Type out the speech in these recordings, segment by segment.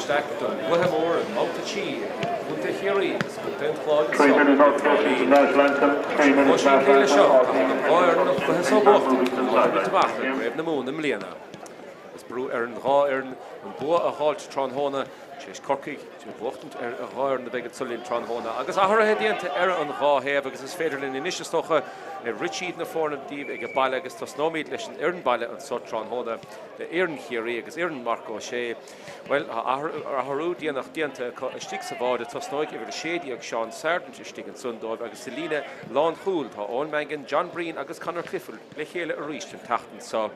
de Staic don gcluiche mór i mBabhta 3 idir Contae Chiarraí agus Contae an Chláir anseo i dTrá Lí. Leis an gcluaisín céille seo, caithfidh an dhá fhoireann an cluiche seo a bhuachtaint chun áit a bhaint amach i gCraobh na Mumhan i mbliana. Agus brú ar an dhá fhoireann an bua a dh'fháilt tráthnóna, tar éis Corcaigh a bhuachtaint ar an dhá fhoireann a bheidh anso linn tráthnóna. Agus athruithe déanta ar an dhá thaobh agus is féidir linn anois is dócha rith tríd na foirne daoibh ag baile agus tosnóimid leis an fhoireann baile anso tráthnóna le fhoireann Chiarraí agus fhoireann Marc Ó Sé. Bhuel, tá athrú déanach déanta acu istigh sa bháide. Tosnóidh uimhir 16 Seán Sargent istigh ansan dóibh agus sa líne lánchúil tá Eoin Mangan, John Breen agus Conor Clifford le chéile arís an tseachtain seo.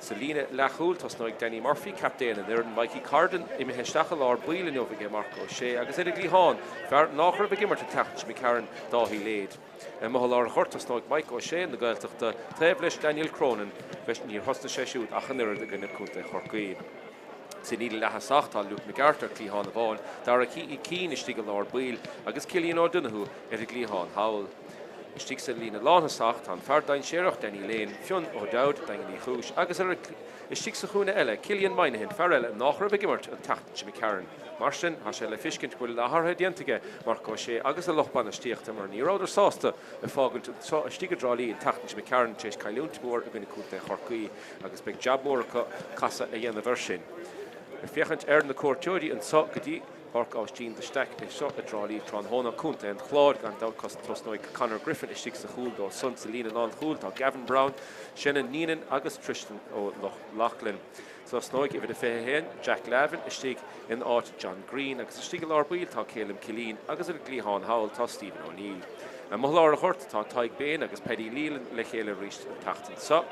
Sa líne leathchúil tosnóidh Danny Murphy, captaen an fhoireann, Mikey Corrigan imithe isteach i lár baill inniu aige Marc Ó Sé agus ar an gcliathán, fear nách raibh ag imirt an tseachtain seo imigh tharainn, Dáithí Lade. Amuigh i lár an ghoirt tosnóidh Mike O'Shea na Gaeltachta, taobh leis Daniel Cronin, níor thosnaigh sé siúd ach an oiread i gcoinne Contae Chorcaí. Sa líne leath-thosach tá Luke McGuirt ar cliathán amháin, Dara Keane istigh i lár baill agus Cillian O'Donoghue ar an gcliathán thall. Istigh sa líne lánthosach tá an fear dainséarach Danny Lane, Fionn O'Dowd, Daingean Uí Chúis agus ar istigh sa chúinne eile Cillian Moynihan, fear eile nách raibh ag imirt an tseachtain seo imigh tharainn. Mar sin, tá sé le fiscint go bhfuil athruithe déanta aige Marc Ó Sé agus a lucht bainistíochta mar ní rabhadar sásta ag fágaint anseo istigh i dTrá Lí an tseachtain seo imigh tharainn tar éis cailliúint mhór i gcoinne Contae Chorcaí agus beidh jab mór acu casadh a dhéanamh air sin. Ag féachaint ar na cuairteoirí anseo go dtí Páirc Aibhistín de Staic anseo i dTrá Lí tráthnóna, Contae an Chláir, gan dabht tosnóidh Conor Griffin istigh sa chúl dóibh san sa líne lánchúil tá Gavin Browne, Senan Neenan agus Tristan Ó Lochlainn. Tosnóidh uimhir a 21, Jack Lavin, istigh in áit John Greene agus istigh i lár baill tá Calum Killeen agus ar an gcliathán thall tá Stephen O'Neill. Amuigh i lár an ghoirt tá Tadhg Beirne agus Paddy Leland le chéile arís an tseachtain seo.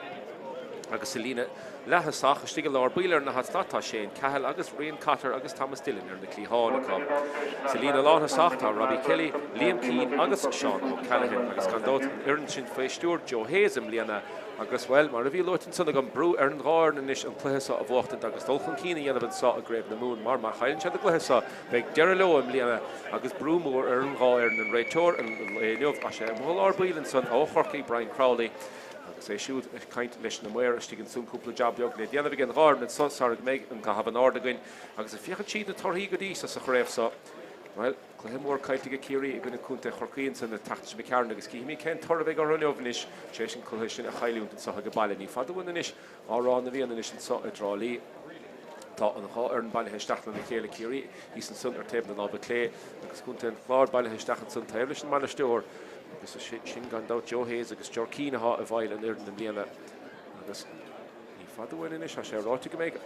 Agus sa líne leath-thosach istigh i lár baill ar na hata tá Shane Cahill agus Rian Cotter agus Thomas Dillon ar na cliatháin acu. Sa líne lánthosach tá Robbie Kelly, Liam Keane agus Seán O'Callaghan agus gan dabht an fhoireann sin faoi stiúir Joe Hayes i mbliana Agus, bhuel, mar a bhí luaite ansan agam, brú ar an dhá fhoireann anois an cluiche seo a bhuachtaint agus dul chun cinn a dhéanamh anseo i gCraobh na Mumhan mar má chailleann siad an gcluiche seo, beidh deireadh leo i mbliana agus brú mór ar an dhá fhoireann. An réiteoir an lae inniu, tá sé amuigh i lár baill ansan ó Chorcaigh, Brian Crowley, agus é siúd ag caint leis na maoir istigh ansan, cúpla jab beag le déanamh ag an dhá fhoireann anso sara mbeidh an caitheamh in airde againn agus ag féachaint tríd na torthaí go dtí seo sa chraobh seo, bhuel. Cluiche mór caillte ag Ciarraí i gcoinne Contae Chorcaí ansan an tseachtain seo imigh tharainn agus cífimid cén toradh a bheidh orthu inniu anois tar éis an cluiche sin a chailliúint anso age baile. Ní fada uainn anois Amhrán na bhFiann anois anso i dTrá Lí. Tá an dhá fhoireann bailithe isteach lena chéile, Ciarraí thíos ansan ar taobh na láimhe clé agus Contae an Chláir bailithe isteach ansan taobh leis an mbainisteoir agus sin gan dabht Joe Hayes agus Ger Keane atá i bhfeighil an fhoireann i mbliana agus Ní fada uainn anois, tá sé ráite go mbeidh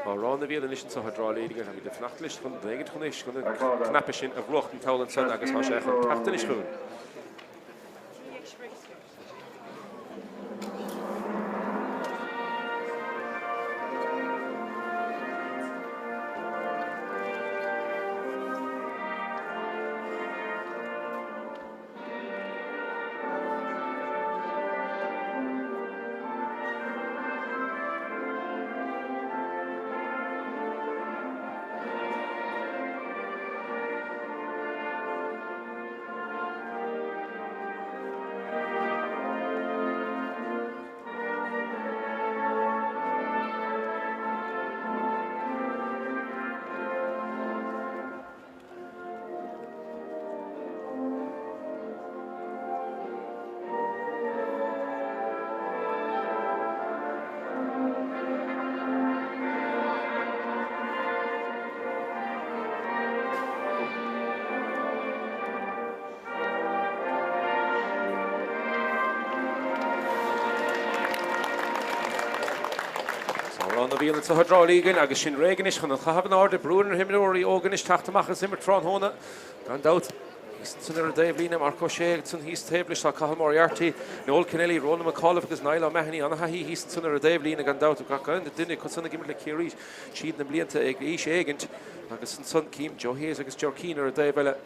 Amhrán na bhFiann anois anseo i dTrá Lí agus táimid ag fanacht leis chun duine éigin chun éist chun an cnaipe sin a bhrúchtaint thall ansan agus tá sé chun teacht anois chugainn. Amhrán na bhFiann anseo i dTrá Lí againn agus sin réidh anois chun an chaitheamh in airde, brú ar na himreoirí óga anois teacht amach agus imirt tráthnóna. Gan dabht, thíos ansan ar an dtaobhlíne, Marc Ó Sé ansan thíos taobh leis tá Cathal Moriarty, Noel Kennelly, Ronan McAuliffe agus Niall O'Mahony, ana-thaithí thíos ansan ar an dtaobhlíne gan dabht. Gach duine acu san ag imirt le Ciarraí tríd na blianta ag aois éigint agus ansan cím Joe Hayes agus Ger Keane ar an dtaobh eile.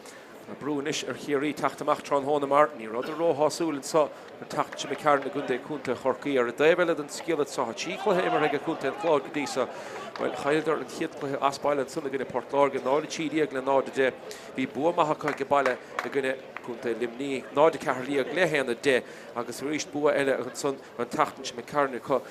Tá brú anois ar Chiarraí teacht amach tráthnóna mar ní rabhadar róshásúil anso an tseachtain seo imigh tharainn i gcontae Contae Chorcaí. Ar an dtaobh eile den scéal anseo, tá 3 chluiche imeartha ag Contae an Chláir go dtí seo. Bhuel, chailleadar an chéad chluiche as baile ansan i gcoinne Port Láirge, 0-13 le 0-10. Bhí bua maith acu age baile i gcoinne Contae Luimnigh, 0-14 le 1-10 agus arís bua eile ansan an tseachtain seo imigh tharainn acu.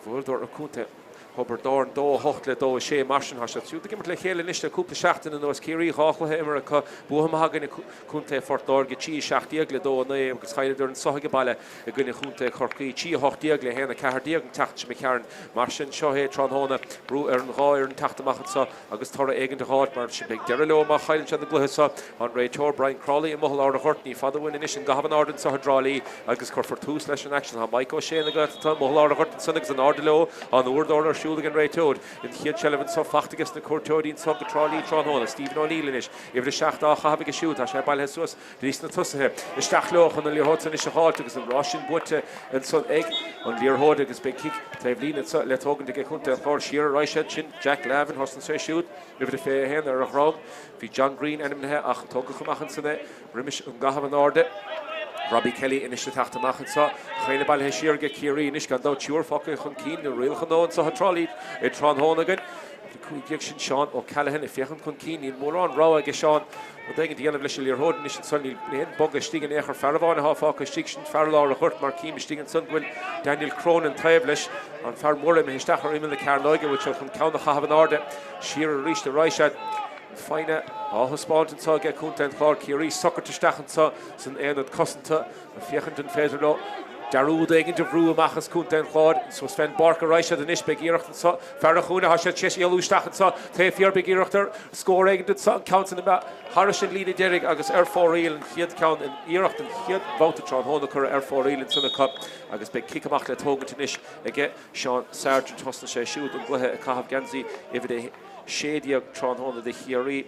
Bhuaileadar Contae. Thiobraid Árann 2, 8 le 2, 6. Mar sin, tá siad siúd ag imirt le chéile anois le cúpla seachtain anuas. Ciarraí, 2 chluiche imeartha acu, buaithe amach i gcoinne Chontae Phort Láirge, 3, 17 le 2, 9, agus chailleadar anso age baile i gcoinne Chontae Chorcaí, 3, 18 le 1, 14 an tseachtain seo imigh tharainn. Mar sin, seo é tráthnóna, brú ar an dhá fhoireann teacht amach anso agus toradh éigin a dh'fháilt, mar sin beidh deireadh leo má chailleann siad an gcluiche seo. Tá an réiteoir, Brian Crowley, amuigh i lár an ghoirt. Ní fada uainn anois an gcaitheamh in airde anso i dTrá Lí agus cuirfear tús leis an aicsean. Tá Mike Ó Sé na Gaeltachta amuigh i lár an ghoirt ansan agus in airde leo. Tá an uaireadóir ar siúl ag an réiteoir. An chéad seilbh anso fachta aige na cuairteoirí anso go Trá Lí tráthnóna. Stephen O'Neill anois, uimhir 7 á chaitheamh aige siúd. Tá sé bailithe suas arís sna tosaithe. Isteach leo chun an liathróid san anois a dh'fháilt agus an rás sin buaite ansan ag an liathróid agus beidh cic taobh líne anso le tógaint aige Contae an Chláir. Siar a raghaidh siad sin. Jack Lavin thosnaigh sé siúd, uimhir a 21 ar a dhrom. Bhí John Greene ainmnithe ach tógadh amach ansan é roimis an gcaitheamh in airde. Robbie Kelly anois ag teacht amach anso. Chaon bailithe siar aige Ciarraí anois gan dabht triúr fágtha chun cinn na rialacha nua anso i dTrá Lí tráthnóna againn. Uimhir 15 sin Seán O'Callaghan ag féachaint chun cinn. Níl mórán rogha aige Seán rud éigin a dhéanamh leis an liathróid anois ansan. Níl aon bogadh istigh in aon chor. Fear amháin atá fágtha istigh sin fear lár an ghoirt mar cím istigh ansan go bhfuil Daniel Cronin taobh leis. An fear mór imithe isteach ar imeall na cearnóige bhfuil sé chun ceann a chaitheamh in airde. Siar arís a raghaidh siad. Foighne á thaispeáint anseo aige Contae an Chláir. Ciarraí socraithe isteach anseo san aonad cosanta ag féachaint an féidir leo dearúd éigin a bhrú amach as Contae an Chláir. Suas fén bpáirc a raghaidh siad anois. Beidh iarracht anseo. Fear an chúinne, tá siad tar éis éalú isteach anseo taobh thiar. Beidh iarracht ar scór éigin anseo. An ceann san imithe thairis an líne deiridh agus ar fóraoil an chéad cheann in iarracht an chéad bhabhta tráthnóna curtha ar fóraoil ansan acu agus beidh cic amach le tógaint anois aige Seán Sargent. Thosnaigh sé siúd an gcluiche ag caitheamh geansaí uimhir 16 tráthnóna do Chiarraí.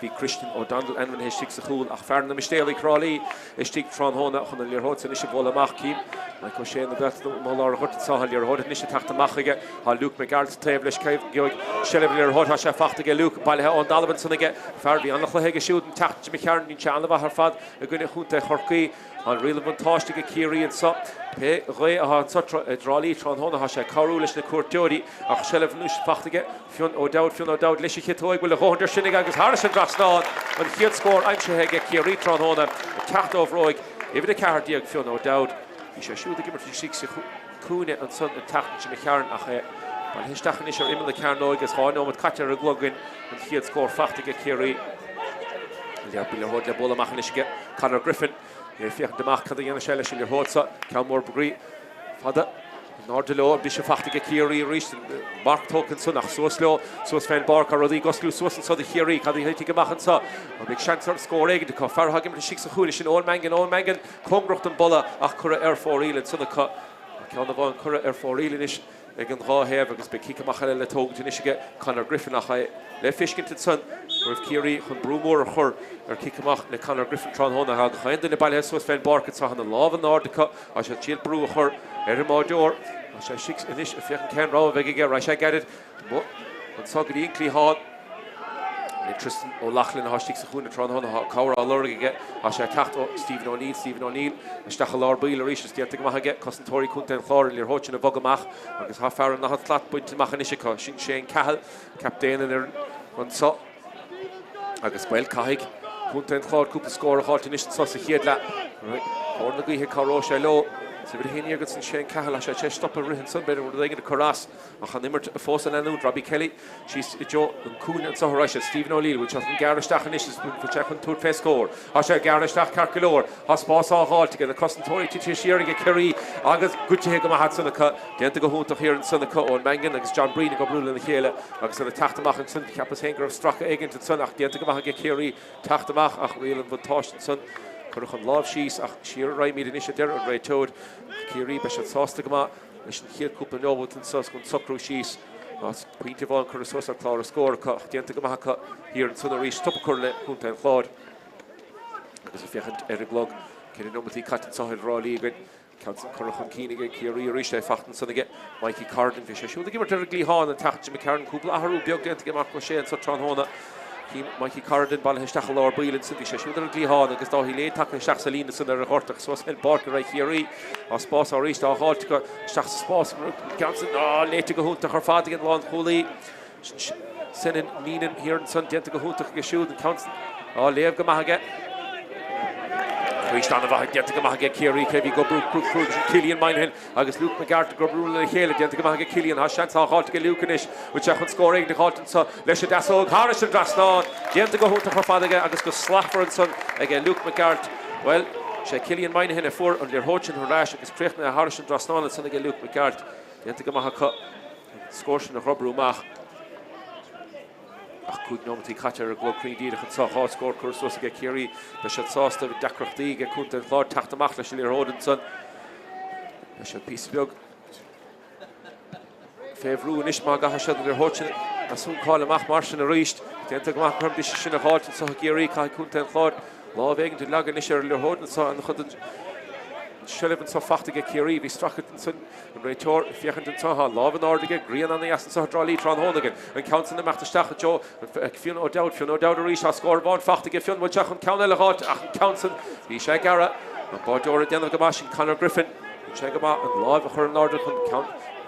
Bhí Christian O'Donnell ainmnithe istigh sa chúl ach fear na Mistéalaigh Thrá Lí istigh tráthnóna chun an liathróid san anois a bhualadh amach. Cím Mike O'Shea na Gaeltachta amuigh i lár an ghoirt anseo. Tá an liathróid anois ag teacht amach chuige. Tá Luke McGarrett taobh leis. Gheobhaidh seilbh ar an liathróid. Tá sé fachta aige Luke. Bailithe ón dtalamh ansan aige. Fear bhí an-chluiche aige siúd an tseachtain seo imigh tharainn. Bhí sé an-mhaith ar fad i gcoinne Chontae Chorcaí. Tá an riail an bhuntáiste aige Ciarraí anseo. Pé gaoth atá anseo i dTrá Lí tráthnóna tá sé ag cabhrú leis na cuairteoirí ach seilbh anois fachta aige Fionn O'Dowd. Fionn O'Dowd leis an chiotóig, bhfuil a dhóthain air sin aige agus thairis an dtrasnán an chéad scór aimsithe aige Ciarraí tráthnóna ag teacht ó bhróig uimhir 14 Fionn O'Dowd. Bhí sé siúd ag imirt istigh sa chúinne ansan an tseachtain seo imigh tharainn ach é bailithe isteach anois ar imeall na cearnóige is 2 nóiméad caite ar an gclog againn an chéad scór fachta aige Ciarraí. Liathróid le bualadh amach anois aige Conor Griffin. É ag féachaint amach cad a dhéanfaidh sé leis an liathróid seo. Ceann mór groí fada in airde leo. An briseadh fachta aige Ciarraí arís. Marc tógtha ansan ach suas leo. Suas fén bpáirc. Tá rudaí ag osclú suas anso do Chiarraí. Cad a thitfidh amach anso? An mbeidh seans ar scór éigin acu? Fear atá ag imirt istigh sa chúinne sin Eoin Mangan. Eoin Mangan cóngarach don bpolla ach curtha ar fóraoil ansan acu. Ceann amháin curtha ar fóraoil anois ag an dhá thaobh agus beidh cic amach eile le tógaint anois aige Conor Griffin ach é le feiscint ansan go raibh Ciarraí chun brú mór a chur ar cic amach le Conor Griffin tráthnóna. Tá gach aon duine bailithe suas fén bpáirc anso tá na lámha in airde acu tá siad ag triail brú a chur ar an mbáireoir. Tá sé istigh anois ag féachaint cén rogha a bheidh aige. Raghaidh sé gairid amuigh anso go dtí an cliathán. Ní Tristan Ó Lochlainn atá istigh sa chúinne tráthnóna, tá cabhair á lorg aige. Tá sé ag teacht ó Stephen O'Neill, Stephen O'Neill isteach i lár baill arís is déanta go maith aige. Cosantóirí Contae an Chláir an liathróid sin a bhogadh amach agus tá fear an daichead slat bainte amach anois acu. Sin Shane Cahill, captaen an fhoireann anso. Agus bhuel, caithfidh Contae an Chláir cúpla scór a dh'fháilt anois anso sa chéad leath. Cóir na gaoithe cabhróidh sé leo. Sa bhreith inniu agus an Shane Cahill, tá sé tar éis stopadh rith ansan, b'fhéidir rud éigin a cur as. Ach an imirt fós á leanúint, Robbie Kelly síos i dtreo an cúinne anso arís é Stephen O'Neill, bhfuil sé chun gearradh isteach anois is bhfuil sé chun tabhairt fé scór. Tá sé ag gearradh isteach ceart go leor. Tá spás á dh'fháilt aige na cosantóirí tite siar aige Ciarraí agus goitithe go maith ansan acu. Déanta go hiontach thiar ansan acu Eoin Mangan agus John Breen ag oibriú lena chéile agus iad ag teacht amach ansan. Cheapas féin go raibh stracadh éigint ansan ach déanta go maith aige Ciarraí teacht amach ach riail an bhuntáiste ansan. Cuireadh an lámh síos ach siar a raghaimid anois a deir an réiteoir. Ciarraí beidh siad sásta go maith. Leis an chéad cúpla neomat anso chun socrú síos, tá pointe amháin curtha suas ar chlár na scór acu ach déanta go maith acu thiar ansan arís stop a chur le Contae an Chláir. Agus ag féachaint ar an gclog, 4 neomataí caite anso i dTrá Lí againn. Ceann san curtha chun cinn aige Ciarraí arís é fachta ansan aige Mikey Corrigan. Bhí sé siúd ag imirt ar an gcliathán an tseachtain seo imigh tharainn. Cúpla athrú beag déanta aige Marc Ó Sé anso tráthnóna. Chím Mikey Corrigan bailithe isteach i lár baill ansin. Bhí sé siúd ar an gcliathán agus Dáithí Lane tagtha isteach sa líne san ar an ghort ach suas fén bpáirc a raghaidh Ciarraí. Tá spás arís á dh'fháilt acu isteach sa spás. Ceann san á léite go hiontach ar fad ag an lánchúlaí. Senan Meenan thiar ansan déanta go hiontach aige siúd. An ceann san á léamh go maith aige. Arís an-mhaith, déanta go maith aige Ciarraí, cé a bhí ag oibriú cruaidh sin Cillian Moynihan agus Luke McGeart ag oibriú lena chéile, déanta go maith aige Cillian, tá seans á dh'fháilt aige Luke anois, bhfuil sé chun scór éigin a dh'fháilt anso leis an deasóg thairis an dtrasnán, déanta go hiontach ar fad aige agus go slachtmhar ansan aige Luke McGeart, bhuel, sé Cillian Moynihan a fuair an liathróid sin thar ais agus críochnaithe thairis an dtrasnán ansan aige Luke McGeart, déanta go maith acu an scór sin a dh'oibriú amach. Ach 5 nóimeataí caite ar an gclog cruinn díreach anseo, 2 scór curtha suas aige Ciarraí. Beidh siad sásta, bhí deacrachtaí ag contae an Chláir teacht amach leis an liathróid ansan. Beidh siad píosa beag fé bhrú anois má gcaithfidh siad an liathróid sin a shuncáil amach mar sin arís. Déanta go maith acu an briseadh sin a dh'fháilt anseo ag Ciarraí. Caithfidh contae an Chláir Lámh éigin a leagadh anois ar an liathróid anso, an-chuid den tseilbh anso fachta aige Ciarraí. Bhí streachailt ansan, an réiteoir ag féachaint anso, tá an lámh in airde aige, grian ana-dheas anso i dTrá Lí tráthnóna againn. An ceann san imeacht isteach i dtreo Fionn O'Dowd, Fionn O'Dowd arís, tá scór amháin fachta aige Fionn, bhfuil sé chun ceann eile a dh'fháilt ach an ceann san, bhí sé ag gearradh. An báideoir ag déanamh go maith, sin Conor Griffin, bhí sé go maith an láimh a chur in airde chun an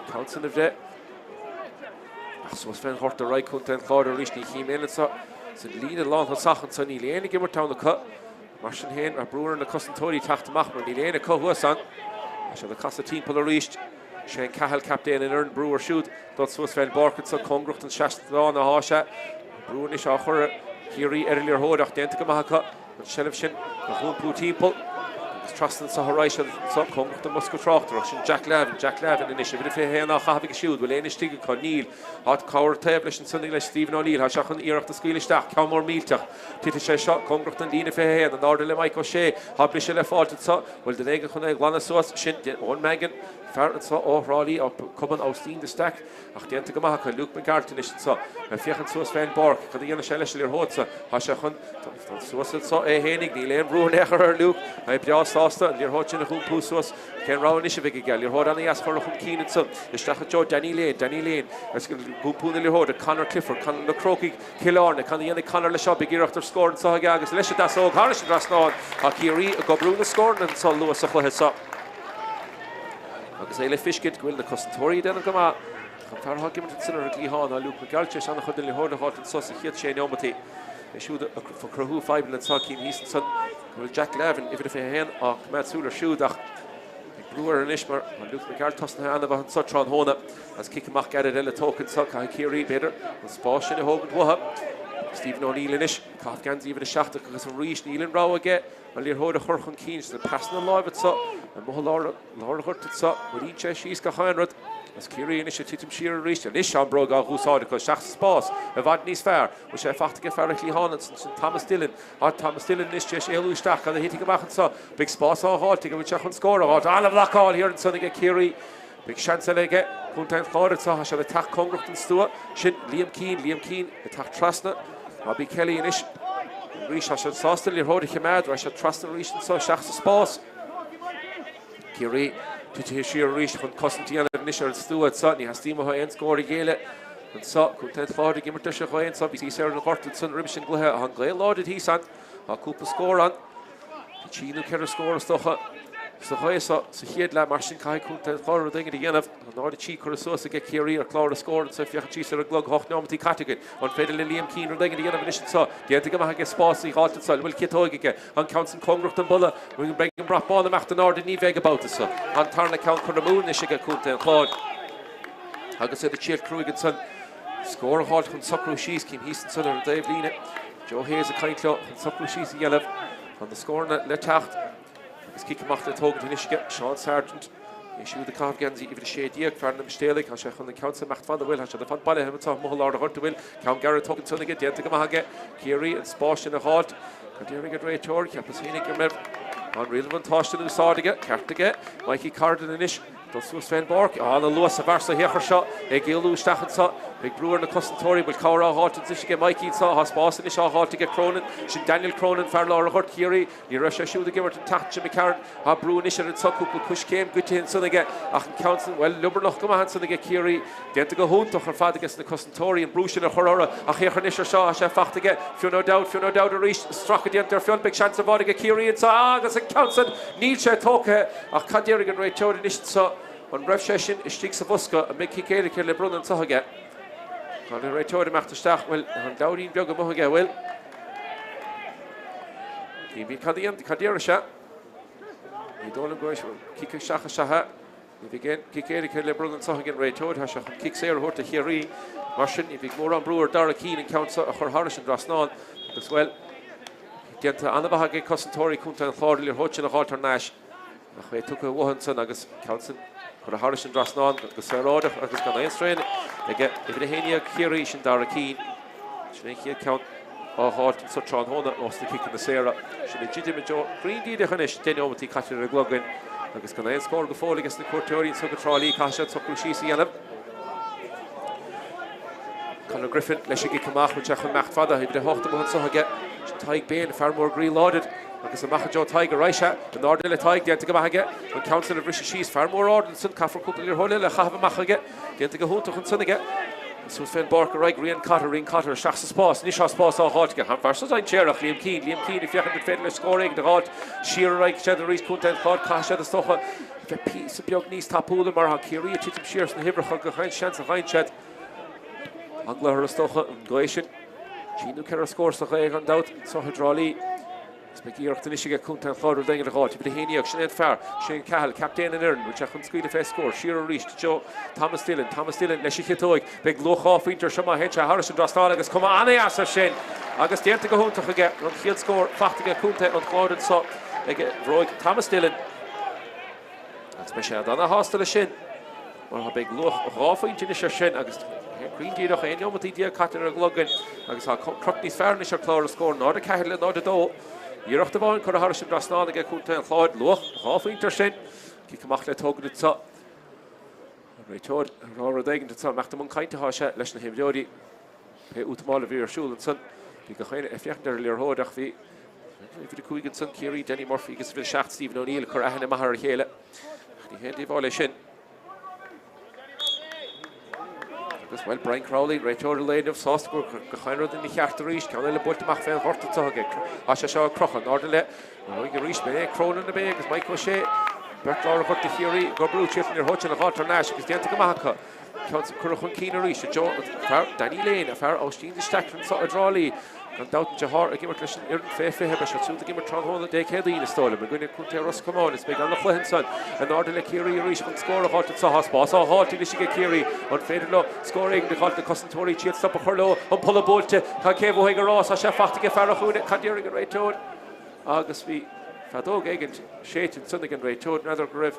ceann san a bhreith. Ach suas fén ghort ar aghaidh Contae an Chláir arís, ní chím éinne anso sa líne lánthosach anso, níl éinne ag imirt ann acu. Mar sin féin, tá brú ar na cosantóirí teacht amach mar níl éinne acu thuas ann. Tá siad ag casadh timpeall arís. Shane Cahill, captaen an fhoireann, brú air siúd dul suas fén bpáirc anso, cóngarach don seastán atá sé. Brú anois á chur ag Ciarraí ar an liathróid ach déanta go maith acu. An tseilbh sin a dh'iompú timpeall agus trasna anso ar aghaidh siad anso, cóngarach don mbosca tráchtaireachta. Sin Jack Lavin, Jack Lavin anois, uimhir a 21 á chaitheamh aige siúd. Bhfuil éinne istigh acu? Níl. Tá cabhair taobh leis ansan le Stephen O'Neill. Tá sé chun iarracht a scaoileadh isteach. Ceann mór millteach. Titfidh sé seo cóngarach don líne 21. In airde le Mike O'Shea. Tá briseadh le fáilt anso. Bhfuil duine éigin chun é a ghlanadh suas? Sin Eoin Mangan, fear anso ó Thrá Lí, ó Cumann Aibhistín de Staic. Ach déanta go maith acu. Luke McGeart anois anso. Ag féachaint suas fén bpáirc. Cad a dhéanfaidh sé leis an liathróid so? Tá sé chun dul suas anso é fhéinig. Níl aon bhrú in aon chor ar Luke. É breá sásta an liathróid sin a dh'iompú suas. Cén rogha anois a bheidh aige? Liathróid ana-dheas curtha chun cinn ansan. Isteach i dtreo Danny Lane. Danny Lane ag iompú na liathróide. Conor Clifford. Conor na Crócaigh Cill Airne. Cad a dhéanfaidh Conor leis seo? Beidh iarracht ar scór anso aige agus leis an deasóg thairis an dtrasnán. Tá Ciarraí ag oibriú na scóranna anso luath sa chluiche seo. Agus é le feiscint go bhfuil na cosantóirí ag déanamh go maith. Ach an fear atá ag imirt ansin ar an gcliathán ná Luke McGeart tar éis an-chuid den liathróid a dh'fháilt anso sa chéad sé neomataí. É siúd ag cruthú fadhbanna anso cím thíos ansan go bhfuil Jack Lavin, uimhir a 21, á coimeád súil air siúd ach ag brú air anois mar tá Luke McGeart tosnaithe an-mhaith anso tráthnóna agus cic amach gairid eile tógtha anso. Caithfidh Ciarraí, b'fhéidir, an spás sin a thógaint uathu. Stephen O'Neill anois, ag caitheamh geansaí uimhir a 7 agus arís níl an rogha aige. An liathróid a chur chun cinn sna pasanna láimhe anso, amuigh i lár an ghoirt anso, buaileann sé síos gach aon rud. Agus Ciarraí anois ag titim siar arís. Anois tá an bróg á dh'úsáid acu isteach sa spás i bhfad níos fearr. Bhfuil sé fachta ag fear an chliatháin ansan, sin Thomas Dillon. Tá Thomas Dillon anois tar éis éalú isteach. Cad a thitfidh amach anso? Beidh spás á dh'fháilt aige. Bhfuil sé chun scór a dh'fháilt? An-bhlocáil thiar ansan aige Ciarraí. Beidh seans eile aige Contae an Chláir anso. Tá siad ag teacht cóngarach don stua. Sin Liam Keane. Liam Keane ag teacht trasna. Robbie Kelly anois. Arís tá siad sásta an liathróid a choimeád. Raghaidh siad trasna arís anso isteach sa spás. Ciarraí titithe siar arís chun cosaint a dhéanamh anois ar an stua anso. Ní theastaíonn uathu aon scór a ghéilleadh anso. Contae an Chláir ag imirt leis an ghaoth anso. Bhí thíos ar an ghort ansan roimis an gcluiche. Tá an ghaoth láidir thíos ann. Tá cúpla scór ann. Bhí trí nó ceithre scór is dócha sa ghaoth so sa chéad leath, mar sin caithfidh Contae an Chláir rud éigin a dhéanamh. Tá 0-3 curtha suas aige Ciarraí ar chlár na scór anso. Féachaint síos ar an gclog, 8 neomataí caite againn. An féidir le Liam Keane rud éigin a dhéanamh anois anso? Déanta go maith aige spás a dh'fháilt anso. An bhfuil ciotóig aige? An ceann san cóngarach don bpolla. Beidh an brat bán imeacht in airde? Ní bheidh an babhta so. An tarna ceann curtha amú anois aige Contae an Chláir. Agus iad ag triail cruaidh ansan. Scór a dh'fháilt chun socrú síos. Cím thíos ansan ar an dtaobhlíne. Joe Hayes ag caint leo chun socrú síos a dhéanamh. Tá na scóranna le teacht agus cic amach le tógaint anois aige Seán Sargent. É siúd ag caitheamh geansaí uimhir 16, fear na Mistéalaigh. Tá sé chun an ceann seo imeacht fada, bhfuil? Tá sé ar fad bailithe anseo amuigh i lár an ghoirt, an bhfuil? Ceann gearr tógtha ansan aige, déanta go maith aige. Ciarraí an spás sin a dh'fháilt. Cad déarfaidh an réiteoir? Cheapas féinig go mbeidh an riail bhuntáiste in úsáid aige. Ceart aige. Mikey Corrigan anois. Dul suas fén bpáirc. Ana-luas sa bhfear sa shaothar seo. É ag éalú isteach anso. Beidh brú ar na cosantóirí. Bhfuil cabhair á dh'fháilt anois aige Mikey anso. Tá spás anois á dh'fháilt aige Cronin. Sin Daniel Cronin, fear lár an ghoirt Chiarraí. Ní raibh sé siúd ag imirt an tseachtain seo imigh tharainn. Tá brú anois air anso. Cúpla coiscéim goitithe ansan aige. Ach an ceann san, bhuel, liobarnach go maith ansan aige Ciarraí. Déanta go hiontach ar fad aige na cosantóirí an brú sin a chur orthu. Ach féach anois ar seo, tá sé fachta aige Fionn O'Dowd, Fionn O'Dowd arís, stracadh déanta ar Fionn, beidh seans ar bhád aige Ciarraí anso agus an ceann san, níl sé tógtha ach cad déarfaidh an réiteoir anois anso, an raibh sé sin istigh sa bhosca, an mbeidh cic éirice le bronnadh anso aige? Tá an réiteoir imeacht isteach, bhuel, tá an leabhairín beag amuigh aige, bhfuil? Címid cad a dhéanfaidh, cad déarfaidh sé? Ní dóigh liom go raibh cic isteach is ea é. Ní bheidh aon chic éirice le bronnadh anseo ag an réiteoir. Tá sé chun cic saor a thabhairt do Chiarraí. Mar sin, ní bheidh mórán brú ar Dara Keane an ceann seo a chur thairis an dtrasnán agus, bhuel, déanta an-mhaith ag cosantóirí Chontae an Chláir an liathróid sin a dh'fháilt thar n-ais. Ach é tugtha uathu ansan agus ceann san curtha thairis an dtrasnán go saoráideach agus gan aon straon aige uimhir 11 Chiarraí, sin Dara Keane. Sin é an chéad ceann á dh'fháilt anso tráthnóna ós na ciceanna saora. Sin ag druidim i dtreo cruinn díreach anois, 10 neomataí caite ar an gclog againn agus gan aon scór go fóill ages na cuairteoirí anso go Trá Lí. Caithfidh siad socrú síos a dhéanamh. Conor Griffin leis an gcic amach, bhfuil sé chun imeacht fada, uimhir 8 amuigh anso aige. Sin Tadhg Beirne, fear mór groí láidir. Agus amach i dtreo Tadhg ar aghaidh, sea, in airde le Tadhg, déanta go maith aige, an ceann san a bhriseadh síos, fear mór ard ansan, caithfear cúpla liathróid eile a chaitheamh amach aige, déanta go hiontach ansan aige. Suas fén bpáirc ar aghaidh, Rian Cotter, Rian Cotter isteach sa spás, anois tá spás á dh'fháilt aige, an fear so dainséarach, Liam Keane, Liam Keane ag féachaint an féidir leis scór éigin a dh'fháilt, siar ar aghaidh siad arís, Contae an Chláir, caithfidh siad is dócha bheith píosa beag níos tapúla mar tá Ciarraí ag titim siar sna huimhreacha gach aon seans a fhaigheann siad. Eagla orthu is dócha, an ghaoth sin. Trí nó 4 scór sa ghaoth gan dabht, anso i dTrá Lí. Agus beidh iarracht anois aige Contae an Chláir rud éigin a dh'fháilt. Uimhir 11, sin é an fear, Shane Cahill, captaen an fhoireann. Bhfuil sé chun scaoileadh fé scór? Siar arís i dtreo Thomas Dillon. Thomas Dillon leis an chiotóig. Beidh luach 2 phointe ar seo má théann sé thairis an dtrasnán agus cuma an-dheas air sin agus déanta go hiontach aige. An chéad scór fachta aige Contae an Chláir anso ag bhróig Thomas Dillon. Agus beidh sé ana-shásta leis sin mar beidh luach 2 phointe anois air sin agus cruinn díreach 11 neomataí caite ar an gclog againn agus tá crot níos fearr anois ar chlár na scór, 0-4 le 0-2. Iarracht amháin curtha thairis an dtrasnán aige Contae an Chláir, luach 2 phointe air sin. Cic amach le tógaint anseo. An réiteoir ag rá rud éigin anseo, imeacht i mbun cainte atá sé leis na himreoirí. Pé útamáil a bhí ar siúl ansan, bhí gach éinne ag féachaint ar an liathróid ach bhí uimhir 5 ansan, Ciarraí, Danny Murphy agus uimhir 7, Stephen O'Neill, ag cur aithne maith ar a chéile. Ach ní haon díobháil é sin. Agus, bhuel, Brian Crowley, réiteoir an lae inniu, sásta go raibh gach aon rud ina cheart arís. Ceann eile buailte amach fén ghort anseo aige. Tá sé seo ag crochadh in airde le Aghaidh arís, b'é Cronin ab é agus Mike O'Shea, beirt lár an ghoirt do Chiarraí, ag oibriú, tíocht an liathróid sin a dh'fháilt thar n-ais agus déanta go maith acu. Ceann san curtha chun cinn arís, Joe, fear Danny Lane, a fear Aibhistín de Staic anso i dTrá Lí. Gan dabht an deartháir ag imirt leis an fhoireann fé 20, beidh siad siúd ag imirt tráthnóna Dé Céadaoin is dóigh liom, i gcoinne Contae Ros Comáin is beidh an-chluiche ansan. In airde le Ciarraí arís chun scór a dh'fháilt anso. Tá spás á dh'fháilt anois aige Ciarraí. An féidir leo scór éigin a dh'fháilt? Na cosantóirí ag triail stop a chur leo. An polla buailte. Tá cé uaidh ag an rás. Tá sé fachta aige fear an chúinne. Cad déarfaidh an réiteoir? Agus bhí feadóg éigin séidte ansan ag an réiteoir. N'fheadar go raibh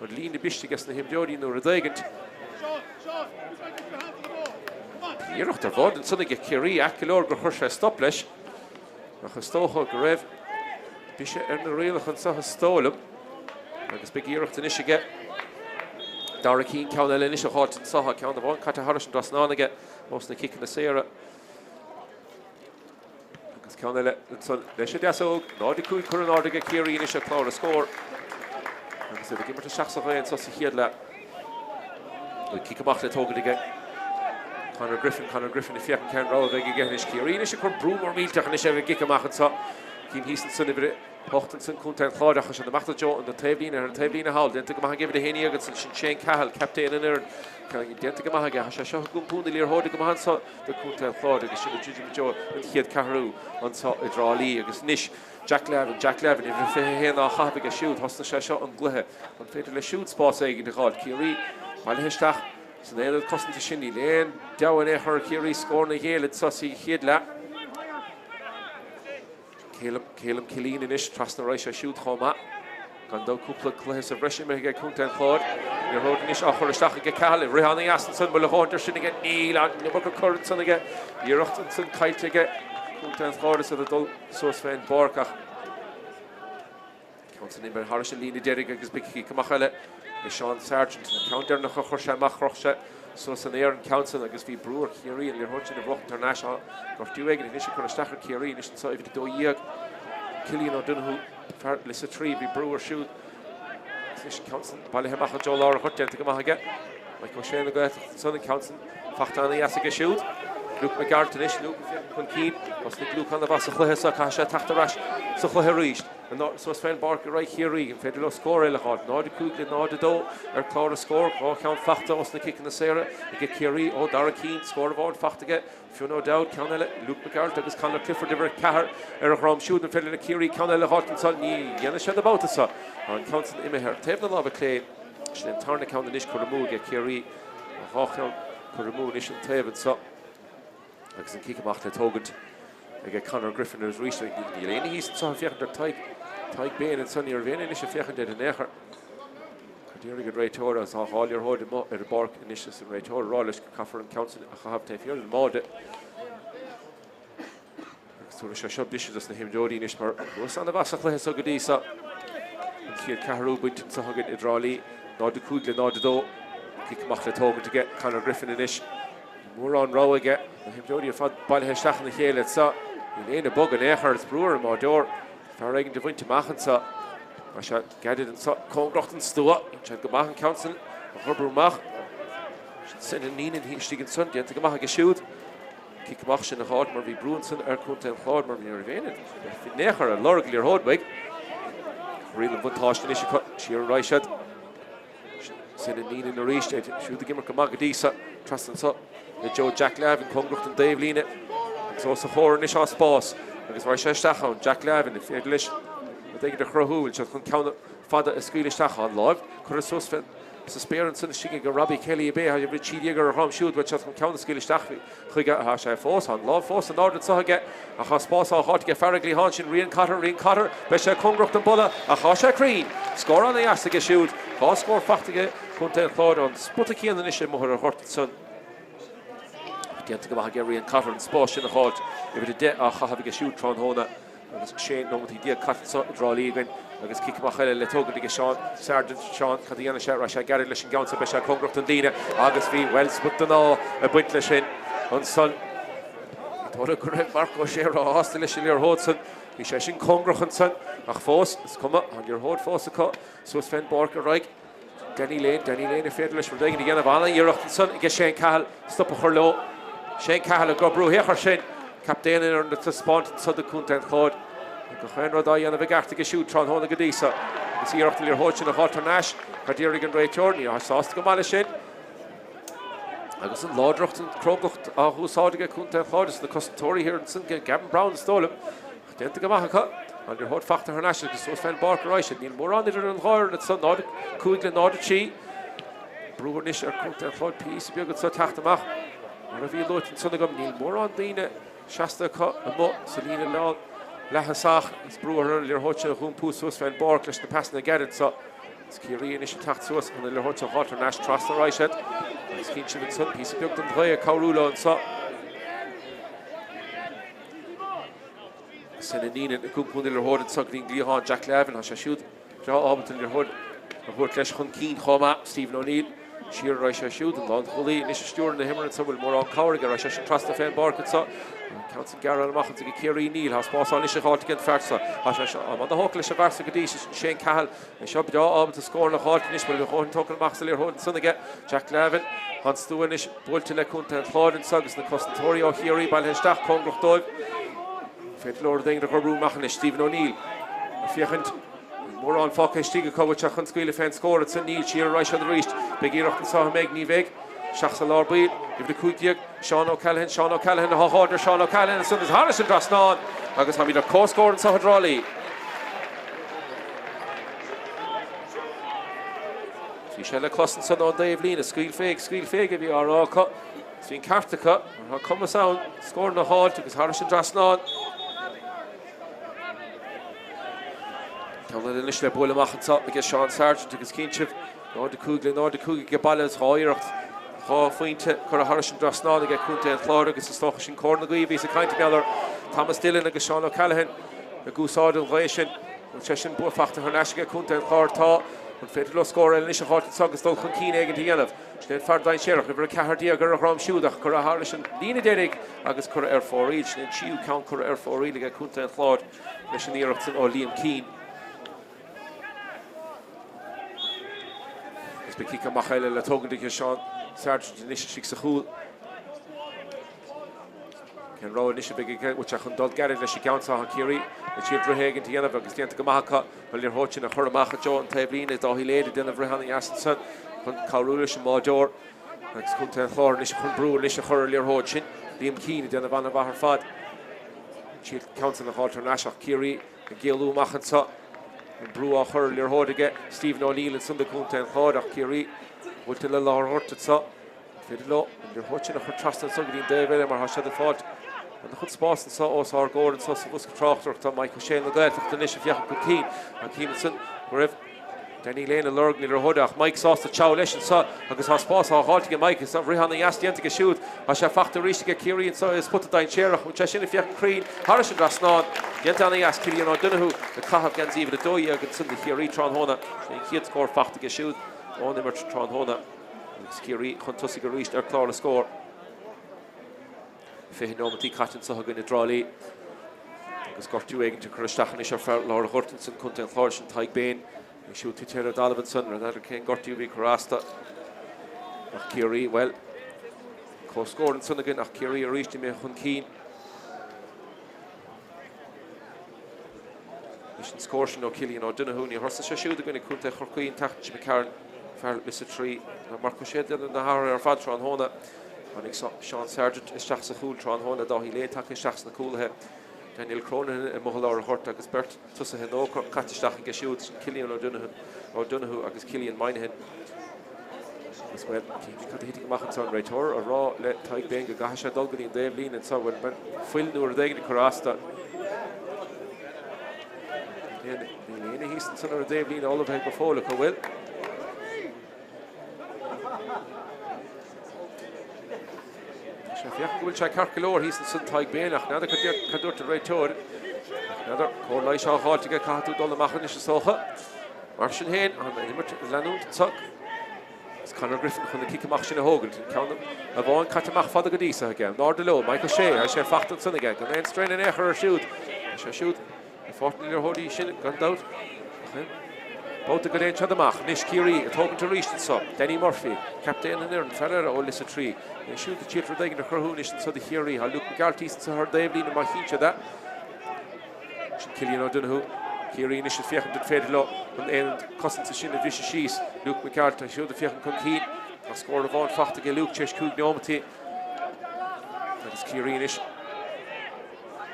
an líne briste aige sna himreoirí nó rud éigint. Bhí iarracht ar bhád ansan aige Ciarraí, ait go leor gur chuir sé stop leis. Ach is dócha go raibh biseadh ar na rialacha anso is dóigh liom. Agus beidh iarracht anois aige Dara Keane ceann eile anois a dh'fháilt anso. Tá ceann amháin caite thairis an dtrasnán aige ós na ciceanna saora. Agus ceann eile ansan leis an deasóg. 0-5 curtha in airde aige Ciarraí anois ar chlár na scór. Agus iad ag imirt isteach sa ghaoth anso sa chéad leath. Bhfuil cic amach le tógaint aige Conor Griffin. Conor Griffin ag féachaint cén rogha a bheidh aige anois. Ciarraí anois ag cur brú mór millteach anois ar an gcic amach anso. Cinn thíos ansan uimhir 8 ansan, Contae an Chláir, ach tá siad amach do Joe an taobhlíne ar an taobhlíne thall. Déanta go maith ag uimhir 11 ansan, sin Shane Cahill, captaen an fhoireann. Déanta go maith aige. Tá sé seo ag iompú na liathróide go maith anso do Contae an Chláir agus sin ag druidim i dtreo an chéad ceathrú anso i dTrá Lí. Agus anois Jack Lavin, Jack Lavin, uimhir 21 á chaitheamh aige siúd. Thosnaigh sé seo an gcluiche. An féidir leis siúd spás éigin a dh'fháil? Ciarraí bailithe isteach san aonad cosanta sin. Níl aon deabhadh in aon chor ar Chiarraí scóranna a ghéilleadh anso sa chéad leath. Calum, Calum Killeen anois, trasna raghaidh sé siúd chomh maith. Gan dabht cúpla cluiche sa bhreis imeartha aige Contae an Chláir. Liathróid anois á chur isteach aige Cahill. Rith an-dheas ansan, bhfuil a dhóthain air sin aige? Níl, an iomarca cur ansan aige. Iarracht ansan caillte aige Contae an Chláir is iad ag dul suas fén bpáirc ach Ceann san imithe thairis an líne deiridh agus beidh cic amach eile ag Seán Sargent. An ceann deireanach a chuir sé amach, chroch sé suas san aer an ceann san agus bhí brú ar Chiarraí an liathróid sin a bhuachaint thar n-ais. Tá gortú éigin anois ag cur isteach ar Chiarraí anois anseo uimhir 12, Cillian O'Donoghue, fear Lios 3, bhí brú air siúd. Agus anois an ceann san bailithe amach i dtreo lár an ghoirt, déanta go maith aige. Mike O'Shea na Gaeltachta ansan, an ceann san fachta ana-dheas aige siúd. Luke McGarrett anois, Luke ag féachaint chun cinn. Thosnaigh Luke an-mhaith sa chluiche seo, caithfidh sé teacht ar ais sa chluiche arís. Suas fén bpáirc ar aghaidh Chiarraí, an féidir leo scór eile a fháil? 0-5 le 0-2 ar chlár na scór, 2 cheann fachta ós na ciceanna saora aige Ciarraí ó Dara Keane, scór amháin fachta aige Fionn O'Dowd, ceann eile, Luke McGarrett agus Conor Clifford uimhir 4 ar a dhroim siúd. An féidir le Ciarraí ceann eile a fháilt anso? Ní dhéanfaidh siad an babhta seo. Tá an ceann san imithe ar taobh na láimhe clé. Sin é an tarna ceann anois curtha amú aige Ciarraí. Tá 2 cheann curtha amú anois an taobh anso agus an cic amach le tógaint aige Conor Griffin arís. Níl éinne thíos anso ag féachaint ar Tadhg, Tadhg Behan anso. Ní raibh éinne anois ag féachaint air in aon chor. D'iarraidh an réiteoir agus tá 2 liathróid amuigh ar an bpáirc anois is an réiteoir ag rá leis go caithfear an ceann sin a chaitheamh taobh thiar den mbáide. Agus tabharfaidh sé seo briseadh dos na himreoirí anois mar luas an-mhaith sa chluiche seo go dtí seo. An chéad cheathrú bainte anseo againn i dTrá Lí, 0-5 le 0-2. Cic amach le tógaint aige Conor Griffin anois. Níl mórán rogha aige, na himreoirí ar fad bailithe isteach ina chéile anseo. Níl éinne bog in aon chor, is brú ar an mbáideoir. Fear éigin a bhaint amach anseo. Tá sé gairid anseo cóngarach don stua. Dhein siad go maith an ceann sin a dh'oibriú amach. Sin Senan Neenan istigh ansan, déanta go maith aige siúd. Cic amach sin a dh'fháilt mar bhí brú ansan ar Chontae an Chláir mar ní raibh aon in aon chor ar lorg liathróid uaidh. Riail an bhuntáiste anois acu. Siar ar aghaidh siad. Senan Neenan arís, iad siúd ag imirt go maith go dtí seo. Trasna anseo le Joe Jack Lavin, cóngarach don dtaobhlíne agus os a chomhair anois tá spás agus raghaidh sé isteach ann. Jack Lavin, an féidir leis rud éigin a chruthú? Bhfuil siad chun ceann fada a scaoileadh isteach? Tá an láimh curtha suas sa spéir ansan istigh ag Robbie Kelly ab é? Tá uimhir 13 ar a dhroim siúd. Bhfuil siad chun ceann a scaoileadh isteach chuige? Tá sé fós, tá an lámh fós in airde anseo aige ach tá spás á fháilt aige fear an gcliatháin sin, Rian Cotter, Rian Cotter, beidh sé cóngarach don bpolla ach tá sé cruinn! Scór ana-dheas aige siúd. 2 scór fachta aige Contae an Chláir ón spota céanna anois amuigh ar an ghort ansan. Ach déanta go maith aige Rian Cotter an spás sin a dh'fháilt. Uimhir 10 á chaitheamh aige siúd tráthnóna. Agus 16 nóimeataí caite anseo i dTrá Lí againn agus cic amach eile le tógaint aige Seán Sargent. Seán, cad a dhéanfaidh sé? Rachaidh sé gairid leis an gceann seo, beidh sé cóngarach don líne agus bhí, bhuel, spota den ádh ag baint leis sin ansan. Ní dóigh liom go raibh Marc Ó Sé róshásta leis an liathróid san. Bhí sé sin cóngarach ansan ach fós, is cuma, tá an liathróid fós acu suas fén bpáirc ar aghaidh. Danny Lane, Danny Lane an féidir leis rud éigin a dhéanamh. An-iarracht ansan aige Shane Cahill stop a chur leo. Shane Cahill ag oibriú, féach air sin! Captaen an fhoireann ag taispeáint anso do Chontae an Chláir. Gach aon rud á dhéanamh i gceart aige siúd tráthnóna go dtí so. Agus iarracht an liathróid sin a dh'fháilt thar n-ais, cad déarfaidh an réiteoir? Níl sé sásta go maith leis sin. Agus an láidreacht, an crógacht á húsáid aige Contae an Chláir is na cosantóirí thiar ansan, Gavin Browne is dóigh liom. Ach déanta go maith acu. An liathróid fachta thar n-ais agus suas fén bpáirc ar aghaidh siad. Níl mórán idir an dhá fhoireann anso, 0-5 le 0-3. Brú anois ar Chontae an Chláir píosa beag anso teacht amach. Mar a bhí luaite ansan agam, níl mórán daoine seasta acu amuigh sa líne lán leath-thosach. Is brú orthu an liathróid sin a dh'iompú suas fén bpáirc leis na pasanna gairid so. Is Ciarraí anois ag teacht suas chun an liathróid seo a dh'fháilt thar n-ais trasna ar aghaidh siad. Agus cinnte ansan píosa beag den ghaoth ag cabhrú leo anso. Senan Neenan ag iompú na liathróide anseo go dtí an gcliathán, Jack Lavin, tá sé siúd breá ábalta an liathróid a thabhairt leis chun cinn chomh maith. Stephen O'Neill, siar a raghaidh sé siúd, an lánchúlaí anois ag stiúradh na himeartha anseo, bhfuil mórán cabhair aige, raghaidh seisean trasna fén bpáirc anseo. An ceann san gearrtha amach anso ag Ciarraí, níl, tá spás ann anois a dh'fháilt ag an fear seo. Tá sé seo ana-thógtha leis an bhfear seo go dtí seo, Shane Cahill. É seo breá ábalta scóranna a dh'fháilt anois, bhfuil a dhóthain tógtha amach sa liathróid ansan aige, Jack Lavin. Tá an stua anois buailte le Contae an Chláir anso agus na cosantóirí ó Chiarraí bailithe isteach cóngarach dóibh. Féidir leo rud éigin a dh'oibriú amach anois. Stephen O'Neill ag féachaint. Níl mórán fágtha istigh acu, bhfuil sé chun scaoileadh fén scór ansan? Níl, siar a raghaidh siad arís. Beidh iarracht anso, an mbeidh? Ní bheidh. Isteach sa lár baill, uimhir 15, Seán O'Callaghan, Seán O'Callaghan, tá aird ar Seán O'Callaghan ansan is thairis an dtrasnán agus táimid ar comhscór anso i dTrá Lí. Bhí sé le clos ansan ón dtaobhlíne, scaoil féig, scaoil féig a bhí á rá acu. Is bhí an ceart acu, mar tá cumas ann scóranna a dh'fháilt agus thairis an dtrasnán. Ceann eile anois le bualadh amach anseo aige Seán Sargent agus cinnte 0-5 le 0-5 age baile is 2 iarracht, 2 phointe curtha thairis an dtrasnán aige Contae an Chláir agus is dócha sin cóir na gaoithe a bhíos ag caint mar gheall ar Thomas Dillon agus Seán O'Callaghan ag úsáid an ghaoth sin. Bhfuil sé sin bua fachta thar n-ais aige Contae an Chláir? Tá. An féidir leo scór eile anois a dh'fháilt anseo agus dul chun cinn éigin a dhéanamh? Sin é an fear dainséarach, uimhir 14 ar a dhroim siúd ach curtha thairis an líne deiridh agus curtha ar fóraoil. Sin é an tríú ceann curtha ar fóraoil aige Contae an Chláir leis an iarracht san ó Liam Keane. Agus beidh cic amach eile le tógaint aige Seán Sargent anois istigh sa chúl. Cén rogha anois a bheidh aige? Bhfuil sé chun dul gairid leis an gceann seo? Tá Ciarraí ag triail rith éigin a dhéanamh agus déanta go maith acu an liathróid sin a chur amach i dtreo an taobhlíne. Dáithí Lane ag déanamh rith ana-dheas ansan chun cabhrú leis an mbáireoir agus Contae an Chláir anois chun brú anois a chur ar an liathróid sin. Liam Keane ag déanamh an-mhaith ar fad. Triail an ceann san a dh'fháilt thar n-ais ach Ciarraí ag éalú amach anseo. An brú á chur ar an liathróid aige Stephen O'Neill ansan do Chontae an Chláir ach Ciarraí buailte le lár an ghoirt anseo. An féidir leo an liathróid sin a chur trasna anso go dtí an dtaobh eile mar tá siad ag fáilt an-chuid spáis anso os ár gcomhair anso sa bhosca tráchtaireachta. Mike O'Shea na Gaeltachta anois ag féachaint chun cinn. An cím ansan go raibh Danny Lane ag lorg na liathróide ach Mike sásta treabhadh leis anso agus tá spás á dh'fháilt aige Mike. Is rith ana-dheas déanta aige siúd. Tá sé fachta arís aige Ciarraí anso i spota dainséarach. Bhfuil sé sin ag féachaint cruinn thairis an dtrasnán. Déanta ana-dheas Cillian O'Donoghue ag caitheamh geansaí uimhir 12 ansan do Chiarraí tráthnóna. Sin an chéad scór fachta aige siúd ón imirt tráthnóna. Agus Ciarraí chun tosaigh arís ar chlár na scór. 20 neomataí caite anseo againn i dTrá Lí. Agus gortú éigin ag cur isteach anois ar fear lár an ghoirt ansan, Contae an Chláir, sin Tadhg Bane. É siúd tite ar an dtalamh ansan, n'fheadar cén gortú a bhí curtha as dó. Ach Ciarraí, bhuel, comhscór ansan againn ach Ciarraí arís imithe chun cinn. Leis an scór sin ó Cillian O'Donoghue, níor thosaigh sé siúd i gcoinne Contae Chorcaí an tseachtain seo imigh tharainn, fear Lios 3. Marc Ó Sé ag déanamh na hathruithe ar fad tráthnóna. Tháinig Seán Sargent isteach sa chúl tráthnóna, Dáithí Lane tagtha isteach sna cúlaithe, Daniel Cronin amuigh i lár an ghoirt agus beirt tosaithe nua caite isteach aige siúd, sin Cillian O'Donoghue agus Cillian Moynihan. Agus, bhuel, címid cad a thitfidh amach anseo, an réiteoir a rá le Tadhg Bane go gcaithfidh sé dul go dtí an dtaobh líne anseo, bhuel, fuil nó rud éigin ag cur as do. Níl éinne thíos ansan ar an dtaobh líne ullmhaithe go fóill acu, bhfuil? Tá sé ag féachaint go bhfuil sé ceart go leor thíos ansan Tadhg Bane ach n'fheadar cad dúirt an réiteoir. Ach n'fheadar, cóir leighis á dh'fháilt aige, caithfidh tú dul amach anois is dócha. Mar sin féin, an imirt ag leanúint anseo agus Conor Griffin chun an cic amach sin a thógaint. An ceann amháin caite amach fada go dtí seo aige. In airde leo, Mike O'Shea, tá sé fachta ansan aige. Gan aon strain in aon chor air siúd. Tá sé siúd ag fáilt na liathróidí sin gan dabht. Ach an babhta go dtéann siad amach. Anois Ciarraí ag tógaint arís anseo. Danny Murphy, captaen an fhoireann, fear eile ó Lios 3. É siúd ag triail rud éigin a chruthú anois anseo do Chiarraí. Tá Luke McGarty anseo ar an dtaobhlíne má chíonn siad é. Sin Cillian O'Donoghue. Ciarraí anois ag féachaint an féidir leo an aonad cosanta sin a bhriseadh síos. Luke McGarty siúd ag féachaint chun cinn. Tá scór amháin fachta aige Luke tar éis 5 neomataí. Agus Ciarraí anois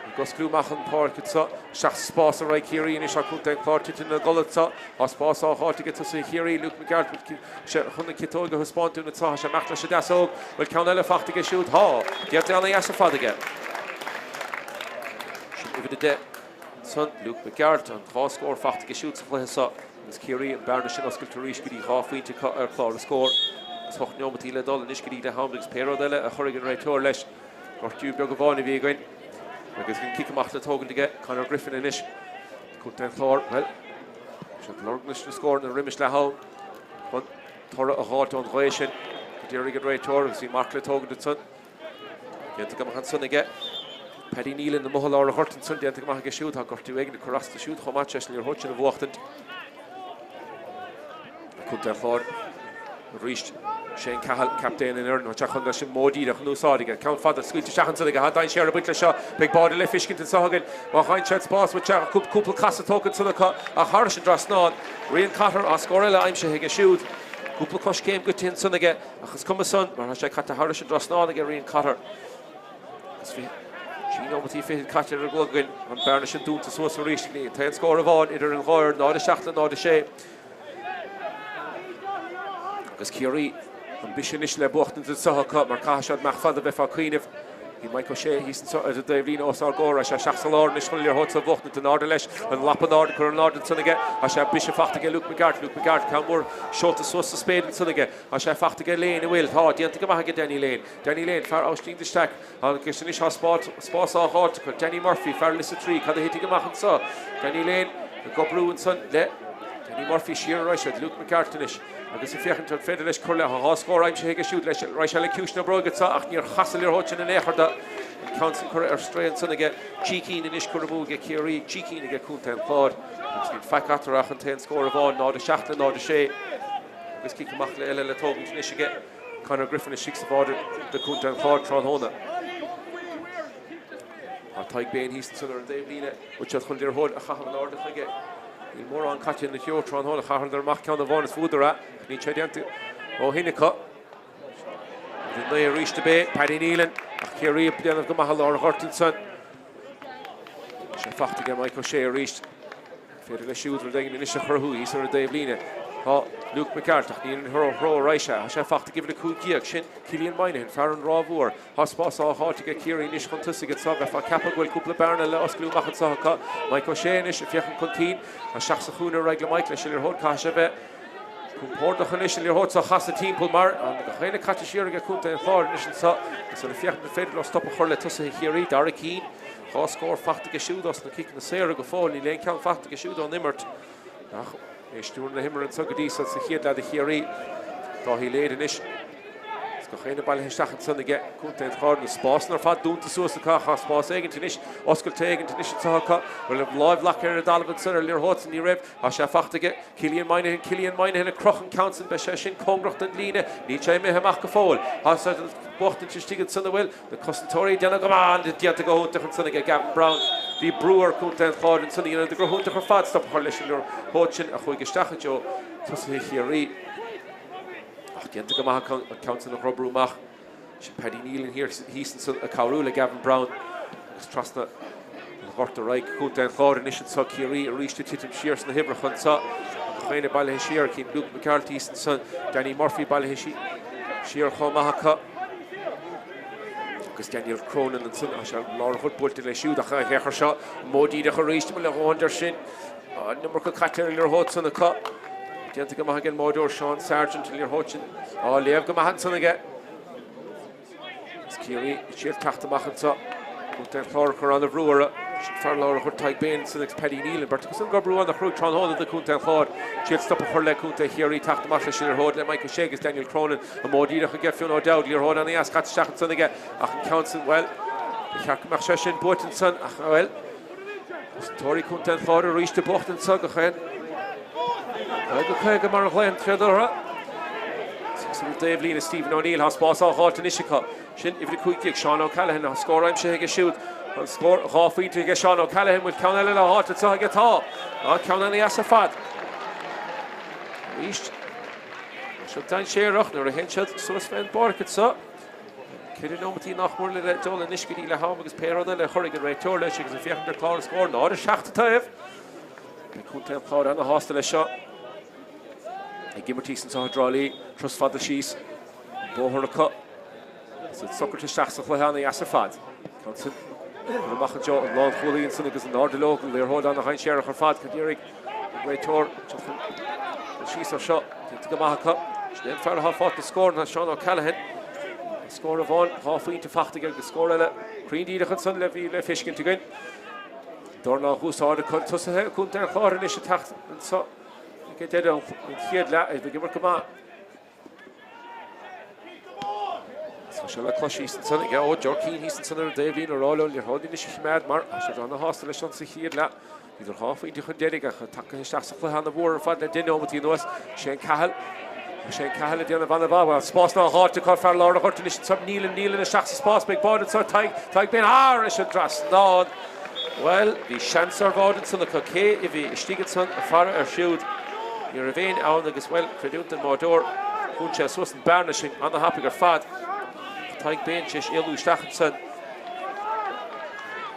ag osclú amach an pháirc anseo. Isteach sa spás a raghaidh Ciarraí anois. Tá Contae an Chláir tite ina gcodladh anseo. Tá spás á dh'fháilt aige tosaithe Chiarraí. Luke McGarty sé chun an chiotóg a thaispeáint dúinn anseo. Tá sé ag imeacht leis an deasóg. Bhfuil ceann eile fachta aige siúd? Tá. Déanta ana-dheas ar fad aige. Sin uimhir 10 ansan, Luke McGarty, an dá scór fachta aige siúd sa chluiche seo agus Ciarraí an bearna sin oscailte arís go dtí 2 phointe acu ar chlár na scór. Agus 8 neomataí le dul anois go dtí leath am agus pé rud eile a chuirfidh an réiteoir leis. Gortú beag amháin a bhí againn agus an cic amach le tógaint aige Conor Griffin anois. Contae an Chláir, bhuel, siad ag lorg anois na scóranna roimis leath am chun toradh a dh'fháilt ón ghaoth sin. Go déarfaidh an réiteoir agus bhí marc le tógaint ansan. Déanta go maith ansan aige. Paddy Nealon amuigh i lár an ghoirt ansan, déanta go maith aige siúd. Tá gortú éigin ag cur as do siúd chomh maith tar éis an liathróid sin a bhuachtaint. Contae an Chláir arís. Shane Cahill, captaen an fhoireann, tá sé chun leis an modh díreach in úsáid aige. Ceann fada scaoilte isteach ansan aige. Tá dainséar ag baint leis seo. Beidh báide le fiscint anseo againn. Má fhaigheann siad spás, bhfuil sé cúpla casadh tógtha ansan acu ach thairis an dtrasnán. Rian Cotter, tá scór eile aimsithe aige siúd. Cúpla coiscéim goite ansan aige. Ach is cuma san, mar tá sé caite thairis an dtrasnán aige Rian Cotter. Agus 23 neomataí caite ar an gclog againn, an bearna sin dúnta suas arís. An t-aon scór amháin idir an dhá fhoireann, 0-7 le 0-6. Agus Ciarraí, an bise anois le buachtaint anseo acu, mar caithfidh siad amach fada bheifeá ag cuimhneamh. Bhí Mike O'Shea thíos anseo ar an dtaobhlíne os ár gcomhair. Tá sé isteach sa lár anois chun an liathróid seo a bhuachtaint in airde leis. An lap in airde, curtha in airde ansan aige. Tá sé bise fachta aige Luke McGarty. Luke McGarty, ceann mór seolta suas sa spéir ansan aige. Tá sé fachta aige Lane, an bhfuil? Tá, déanta go maith aige Danny Lane. Danny Lane, fear Oisín de Staic. Agus anois tá spás á dh'fháilt acu. Danny Murphy, fear Lios 3. Cad a thitfidh amach anseo? Danny Lane ag oibriú ansan le Danny Murphy siar ar ais Luke McGarty anois. Agus ag féachaint an féidir leis cur le tá dhá scór aimsithe aige siúd leis. Raghaidh sé le ciumhais na bróige anseo ach níor chas an liathróid sin in aon chor do. An ceann sin curtha ar strae ansan aige. Trí cinn anois curtha amú aige Ciarraí, trí cinn aige Contae an Chláir. Agus níl faic eatarthu ach an t-aon scór amháin, 0-7 le 0-6. Agus cic amach le eile le tógaint anois aige Conor Griffin istigh sa bháide do Contae an Chláir tráthnóna. Tadhg Beirne thíos ansan ar an dtaobhlíne. Bhfuil siad chun liathróid a chaitheamh in airde chuige? Níl mórán caite ina threo tráthnóna. Chaitheadar amach ceann amháin is bhuadar é. Ach níl sé déanta ó shin acu. Uimhir 9 arís ab é Paddy Nealon. Ach Ciarraí ag déanamh go maith i lár an ghoirt ansan. Tá sé faighte aige Mike O'Shea arís. Féidir leis siúd rud éigin anois a chruthú thíos ar an dtaobhlíne. Tá Luke McGirt ach níl an threo ar aghaidh sé. Tá sé faighte ag uimhir 15, sin Cillian Moynihan, fear an Ráth Mhór. Tá spás á fháilt aige Ciarraí anois chun tosaigh anseo. Bheifeá ag ceapadh go bhfuil cúpla bearna le osclú amach anseo acu. Mike O'Shea anois ag féachaint chun cinn. Tá isteach sa chúinne ar aghaidh le Mike leis an liathróid. Caithfidh sé bheith compordach anois an liathróid seo a chasadh timpeall mar gach éinne caite siar aige Contae an Chláir anois anseo. Agus ag féachaint an féidir leo stop a chur le tosaithe Chiarraí. Dara Keane. 2 scór faighte aige siúd as na ciceanna saora go fóill. Níl aon cheann faighte aige siúd ón imirt ach é ag stiúradh na himeartha anseo go dtí seo sa chéad leath do Chiarraí. Dáithí Lade anois. Is gach éinne bailithe isteach ansan aige Contae an Chláir. Na spásanna ar fad dúnta suas acu ach tá spás éigint anois, oscailte éigint anois anseo acu. Bhfuil an láimh leagtha ar an dtalamh ansan ar an liathróid san? Ní raibh. Tá sé faighte aige Cillian Moynihan, Cillian Moynihan ag crochadh an ceann san. Beidh sé sin cóngarach don líne. Níl sé imithe amach go fóill. Tá siad ag buachtaint istigh ansan an bhfuil? Na cosantóirí ag déanamh go maith, déanta go hiontach ansan aige Gavin Browne. Bhí brú ar Chontae an Chláir ansan a dhéanamh go hiontach ar fad stop a chur leis an liathróid sin a chuaigh isteach i dtreo tosaithe Chiarraí. Ach déanta go maith acu an ceann san a dhrobrú amach. Sin Paddy Nealon thíos ansan ag cabhrú le Gavin Browne agus trasna an ghoirt ar aghaidh Contae an Chláir anois anso. Ciarraí arís ag titim siar sna huimhreacha anso. Gach éinne bailithe siar. Cím Luke McGirt thíos ansan. Danny Murphy bailithe siar chomh maith acu. Agus Daniel Cronin ansan, tá sé lár an ghoirt buailte leis siúd ach féach air seo, modh díreach arís, an bhfuil a dhóthain air sin. An iomarca caite ar an liathróid san acu. Déanta go maith ag an mbáireoir Sean Sargent an liathróid sin á léamh go maith ansan aige. Is Ciarraí ag triail teacht amach anseo. Contae an Chláir ag cur an-bhrú orthu. Sin fear lár an ghoirt Tadhg Beirne ansan agus Paddy Nealon, beirt acu san ag oibriú an-chruaidh tráthnóna do Contae an Chláir. Triail stop a chur le Contae Chiarraí teacht amach leis an liathróid le Mike O'Shea agus Daniel Cronin. An modh díreach aige Fionn O'Dowd, liathróid ana-dheas caite isteach ansan aige ach an ceann san, bhuel, ba cheart go mbeadh sé sin buaite ansan ach, bhuel, cosantóirí Contae an Chláir arís ag buachtaint anso gach aon 50 50 mar a ghlaonn siad orthu. Is ar an dtaobhlíne Stephen O'Neill, tá spás á dh'fháilt anois acu. Sin uimhir 15, Seán O'Callaghan, tá scór aimsithe aige siúd. Tá an scór 2 phointe aige Seán O'Callaghan, bhfuil ceann eile le dh'fháilt anseo aige? Tá. Tá ceann ana-dheas ar fad. Arís, tá siad dainséarach nuair a théann siad suas fén bpáirc anseo. 4 nóimeataí nach mór le dul anois go dtí leath am agus pé rud eile a chuirfidh an réiteoir leis agus ag féachaint ar chlár na scór, 0-7 an taobh. Beidh Contae an Chláir ana-shásta leis seo. Ag imirt thíos anseo i dTrá Lí, turas fada síos an bóthar acu. Is iad socraithe isteach sa chluiche ana-dheas ar fad. Ceann sin curtha amach i dtreo an lánchúlaí ansan agus in airde leo an liathróid ana-dhainséarach ar fad. Cad iarraidh an réiteoir teacht chun dul síos air seo. Déanta go maith acu. Sin é an fear atá faighte na scóranna, Seán O'Callaghan. Scór amháin, 2 phointe faighte aige agus scór eile cruinn díreach ansan le bhí le feiscint againn. Dorn á dh'úsáid acu tosaithe Contae an Chláir anois ag teacht anso ag deireadh an chéad leath. Iad ag imirt go maith. Tá sé le clos thíos ansan ag Ó Joe Keane thíos ansan ar an dtaobhlíne ag rá leo an liathróid anois a choimeád mar tá siad ana-shásta leis an sa chéad leath. Bhíodar 2 phointe chun deiridh ach tagtha isteach sa chluiche ana-mhór ar fad le 10 nóimeataí anuas. Shane Cahill. Shane Cahill ag déanamh ana-mhaith. Bhuel, spás á dh'fháilt acu fear lár an ghoirt anois ansan. Nealon, Nealon isteach sa spás. Beidh báide anso. Tadhg, Tadhg Beirne thairis an trasnán. Bhuel, bhí seans ar bháide ansan acu. Cé a bhí istigh ansan ag faire air siúd? Ní raibh éinne ann agus, bhuel, creidiúint don mbáideoir, dhún sé suas an bearna sin ana-thapaidh ar fad. Tadhg Beirne tar éis éalú isteach ansan.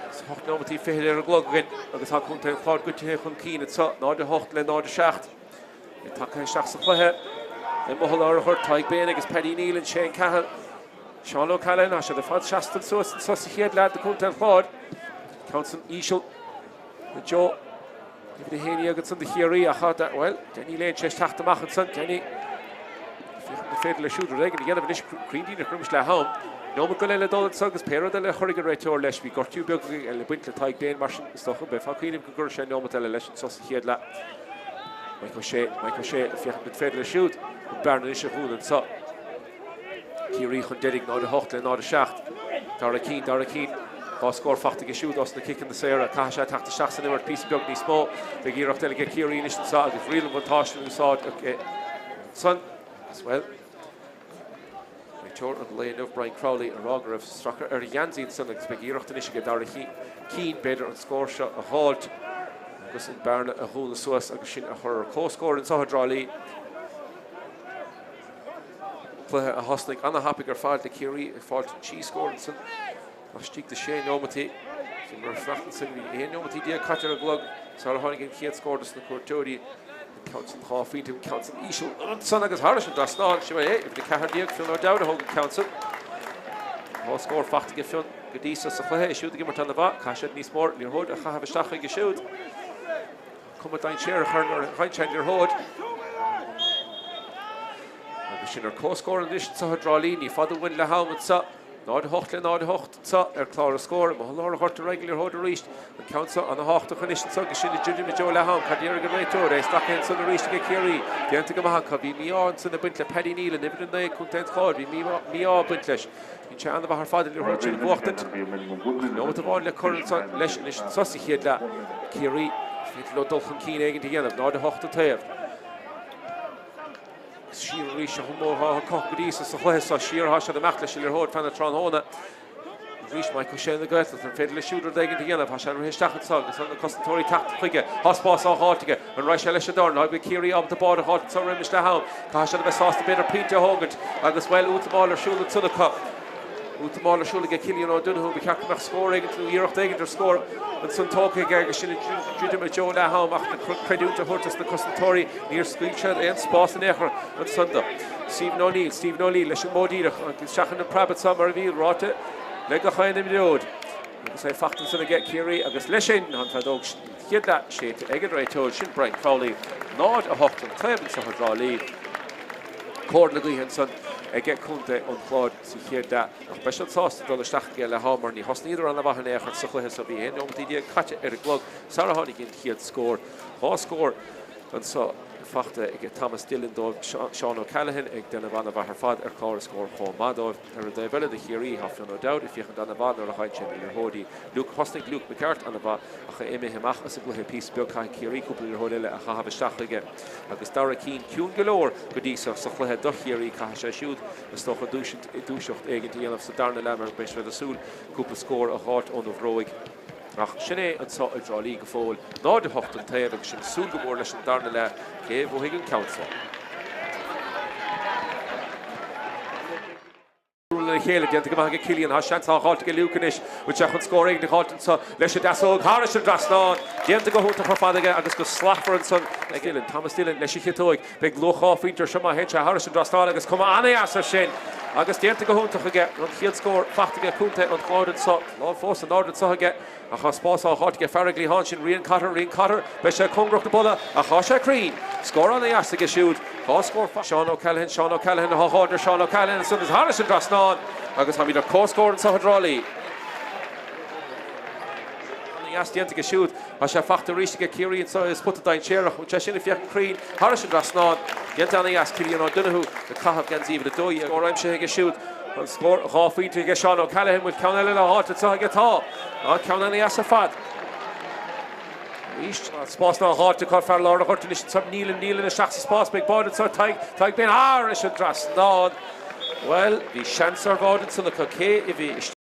Is 8 nóimeataí fichead ar an gclog againn agus tá Contae an Chláir goitithe chun cinn anseo, 0-8 le 0-7. É tagtha isteach sa chluiche i mbotha lár an ghoirt, Tadhg Beirne agus Paddy Nealon, Shane Cahill, Seán O'Callaghan, tá siad ar fad seasta suas anseo sa chéad leath do Chontae an Chláir. Ceann san íseal i dtreo uimhir 11 ansan do Chiarraí ach tá, bhuel, Danny Lane tar éis teacht amach ansan. Danny, féachaint an féidir leis siúd rud éigin a dhéanamh anois, cruinn díreach roimis leath am. Nóiméad go leith le dul anso agus pé rud eile a chuirfidh an réiteoir leis, bhí gortú beag le baint le Tadhg Beirne mar sin is dócha, beifeá ag cuimhneamh go gcuirfeadh sé nóiméad eile leis anso sa chéad leath. Mike O'Shea, Mike O'Shea, féachaint an féidir leis siúd an bearna anois a dhúnadh anso. Ciarraí chun deiridh, 0-8 le 0-7. Dara Keane, Dara Keane, 2 scór faighte aige siúd os na ciceanna saora. Caithfidh sé teacht isteach san imirt píosa beag níos mó. Beidh iarracht eile aige Ciarraí anois anseo agus riail an bhuntáiste in úsáid ansan. Agus, bhuel, beidh. Réiteoir an lae inniu, Brian Crowley, ag rá go raibh stracadh ar a gheansaí ansan agus beidh iarracht anois aige Dara Keane, b'fhéidir, an scór seo a dh'fháilt agus an bearna a dhúnadh suas agus sinn a chur ar comhscór anseo i dTrá Lí. Cluiche a thosnaigh ana-thapaidh ar fad le Ciarraí ag fáilt an trí scór ansan laistigh de sé neomataí. Bhíomar ag fanacht ansin, bhí 11 neomataí caite ar an gclog sara tháinig an chéad scór dos na cuairteoirí. An ceann san dhá phointe, an ceann san íseal ansan agus thairis an dtrasnán. Sin é, uimhir 14, Fionn O'Dowd a thóg an ceann san. Dhá scór fachta aige Fionn go dtí so sa chluiche, é siúd ag imirt ana-mhaith. Caithfidh siad níos mó liathróid a chaitheamh isteach chuige siúd. Cuma dainséarach air nuair a fhaigheann sé an liathróid. Agus sinn ar comhscór anois anseo i dTrá Lí. Ní fada uainn leath am anseo. 0-8 le 0-8 anseo ar chlár na scór. Amuigh i lár an ghoirt ar aghaidh an liathróid arís. An ceann seo ana-thábhachtach anois anseo agus sinn ag druidim i dtreo leath am. Cad a déarfaidh an réiteoir? É stractha ansan arís aige Ciarraí. Déanta go maith acu. Bhí mí-ádh ansan ag baint le Paddy Nealon, uimhir 9, Contae an Chláir. Bhí mí-ádh ag baint leis. Bíonn sé an-mhaith ar fad an liathróid sin a bhuachtaint. Ach neomat amháin le cur anseo leis anois anseo sa chéad leath. Ciarraí, is féidir leo dul chun cinn éigin a dhéanamh. 0-8 an taobh. Agus siar arís an modh atá acu go dtí so sa chluiche seo. Siar atá siad ag imeacht leis an liathróid feadh na tráthnóna. Arís Mike O'Shea na Gaeltachta, an féidir leis siúd rud éigin a dhéanamh? Tá sé ag rith isteach anseo agus na cosantóirí ag teacht chuige. Tá spás á dh'fháilt aige. An raghaidh sé leis an dorn? Beidh Ciarraí ábalta bád a dh'fháilt anseo roimis leath am. Caithfidh siad a bheith sásta b'fhéidir pointe a thógaint agus, bhuel, útamáil ar siúl ansan acu. Útamáil ar siúl aige Cillian O'Donoghue. Ba cheart go mbeadh scór éigin nó iarracht éigin ar scór ansan tógtha aige agus sinn ag druidim i dtreo leath am ach na creidiúint a thabhairt dos na cosantóirí níor scaoil siad aon spás in aon chor ansan do Stephen O'Neill. Stephen O'Neill leis an modh díreach agus isteach ina preab anseo mar a bhí ráite le gach aon imreoir. Agus é fachta ansan aige Ciarraí agus leis sin an feadóg chéad leath séidte ag an réiteoir sin Brian Crowley. 0, 8 an taobh anseo i dTrá Lí. Cóir na gaoithe ansan aige contae an Chláir sa chéad leath ach beidh siad sásta dul isteach ag leath am mar ní thosnaíodar ana-mhaith in aon chor sa chluiche so bhí 11 neomataí caite ar an gclog sara tháinig an chéad scór. Dhá scór anseo fachta ag Thomas Dillon dóibh, Seán O'Callaghan ag déanamh ana-mhaith ar fad ar chlár na scór chomh maith dóibh. Ar an dtaobh eile do Chiarraí, tá Fionn O'Dowd ag féachaint ana-mhaith nuair a fhaigheann sé na liathróidí. Luke, Thosnaigh Luke McGirt ana-mhaith ach é imithe amach as an gcluiche píosa beag. Caithfidh Ciarraí cúpla liathróid eile a chaitheamh isteach chuige. Agus Dara Keane ciúin go leor go dtí seo sa chluiche do Chiarraí, caithfidh sé siúd, is dócha, dúiseacht éigin a dhéanamh sa darna leath mar beidh siad ag súil cúpla scór a dh'fháilt óna bhróig. Ach sin é anseo i dTrá Lí go fóill, 0-8 an taobh agus sinn ag súil go mór leis an darna leath, cé a bhuafaidh an ceann seo? Lena chéile, déanta go maith aige Cillian, tá seans á dh'fháilt aige Luke anois, bhfuil sé chun scór éigin a dh'fháilt anseo leis an deasóg, thairis an dtrasnán, déanta go hiontach ar fad aige agus go slachtmhar ansan ag Dillon, Thomas Dillon leis an chiotóig, Beidh luach dhá phointe ar seo má théann sé thairis an dtrasnán agus cuma an-dheas air sin agus déanta go hiontach aige. An chéad scór fachta aige contae an Chláir anseo. Lámh fós in airde anseo aige ach tá spás á dh'fháilt aige fear an gcliatháin sin Rian Cotter. Rian Cotter, beidh sé cóngarach do bhuille ach tá sé cruinn. Scór an-dheas aige siúd. Dhá scór fachta. Seán O'Callaghan, Seán O'Callaghan, tá dhá ar Seán O'Callaghan ansan agus thairis an dtrasnán agus táimid ar comhscór anseo i dTrá Lí. An-dheas déanta aige siúd. Tá sé fachta arís aige Ciarraí anseo i spota dainséarach. Bhfuil sé sin ag féachaint cruinn thairis an dtrasnán. Déanta an-dheas Cillian O'Donoghue ag caitheamh geansaí uimhir 12. Scór aimsithe aige siúd. An scór dhá phointe aige Seán O'Callaghan. Bhfuil ceann eile le dh'fháilt anseo aige? Tá. Tá ceann an-dheas ar fad. Arís spás á dh'fháilt acu fear lár an ghoirt anois anseo. Nealon, Nealon isteach sa spás. Beidh bád anseo. Tadhg, Tadhg Beirne thairis an dtrasnán. Bhuel, bhí seans ar bhád ansan acu. Cé a bhí isteach?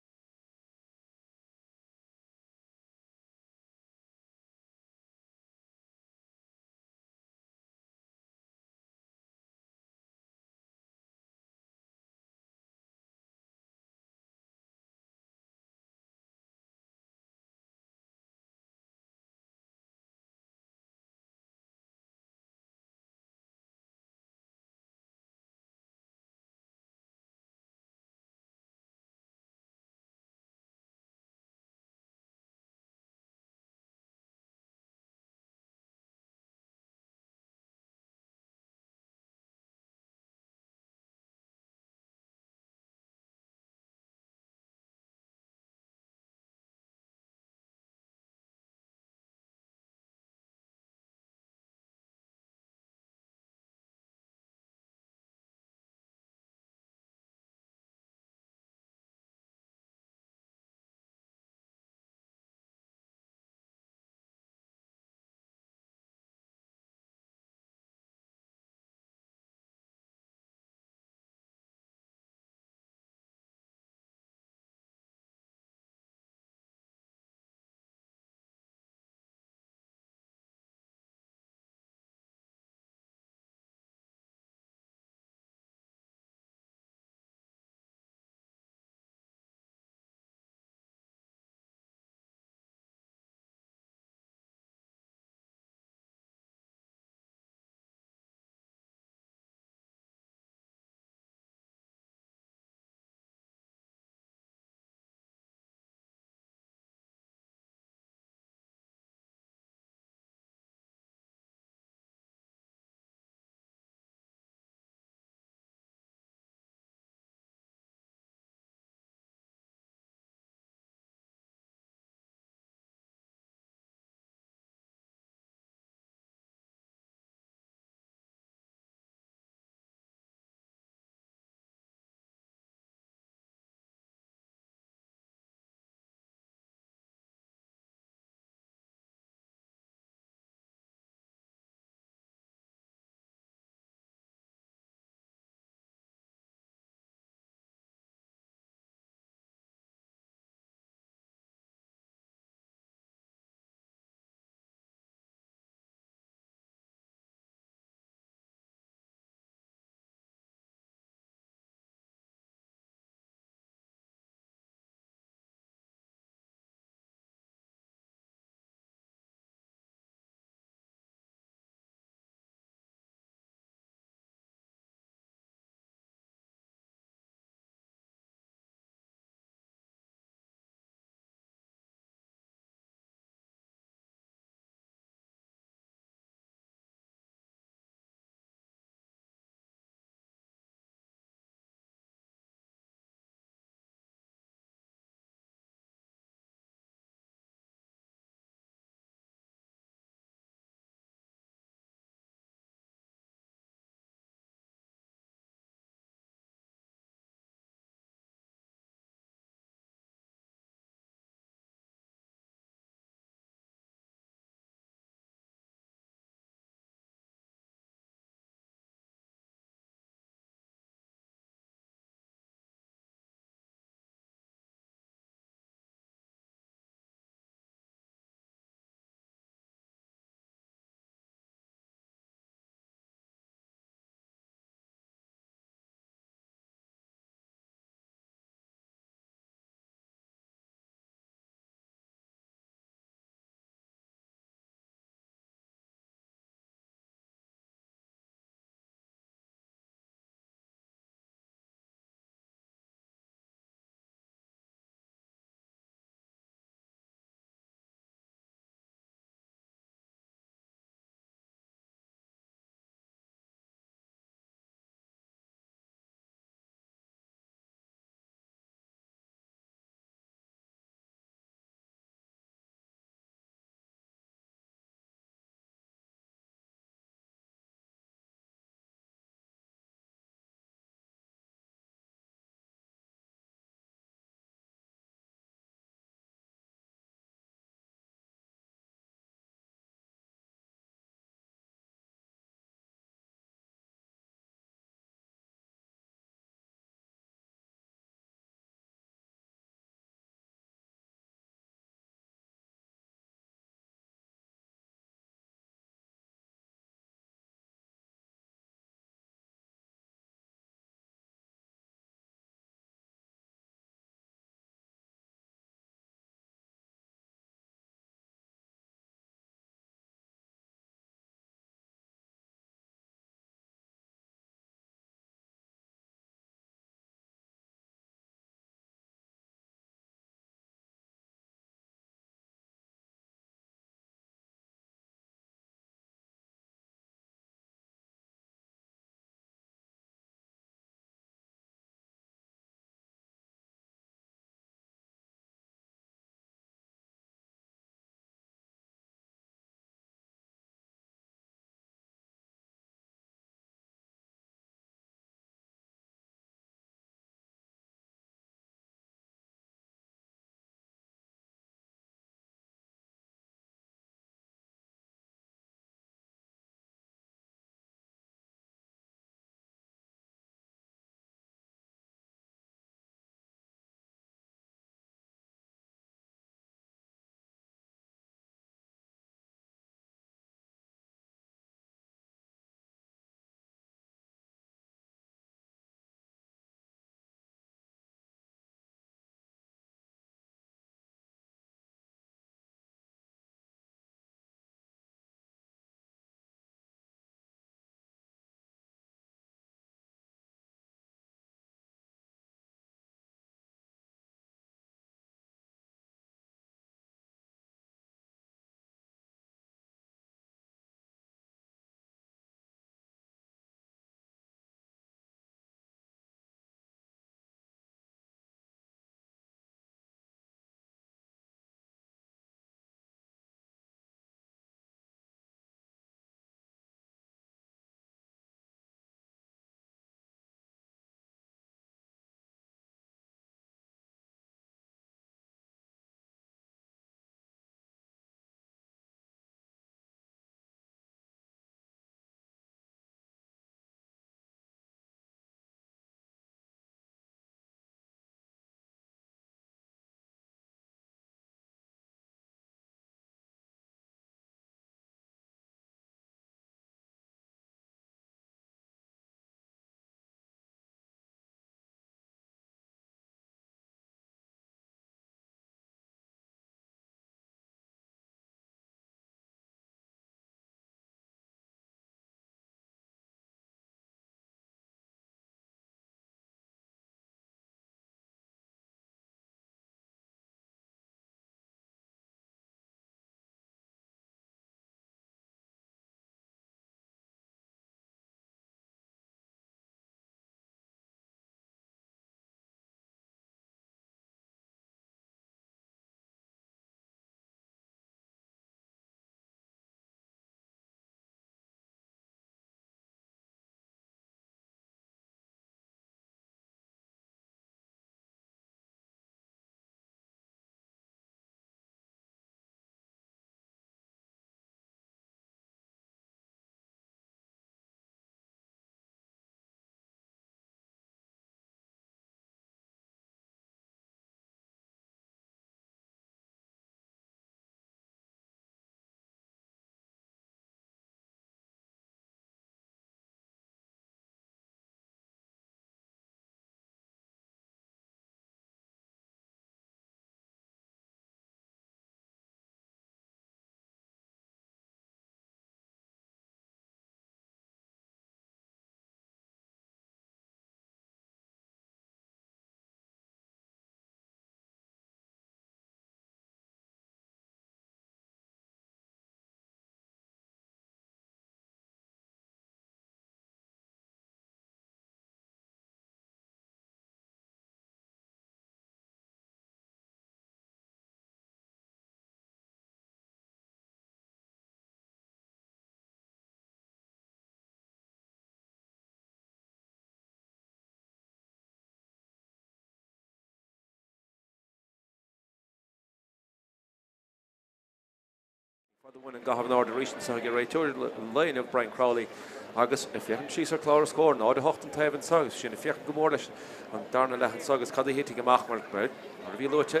Fad a bhain an gcaitheamh in airde arís anseo ag réiteoir an lae inniu, Brian Crowley, agus ag féachaint síos ar chlár na scór, 0-8 an taobh anseo agus sinn ag féachaint go mór leis an darna leath anseo agus cad a thitfidh amach mar, mar a bhí luaite,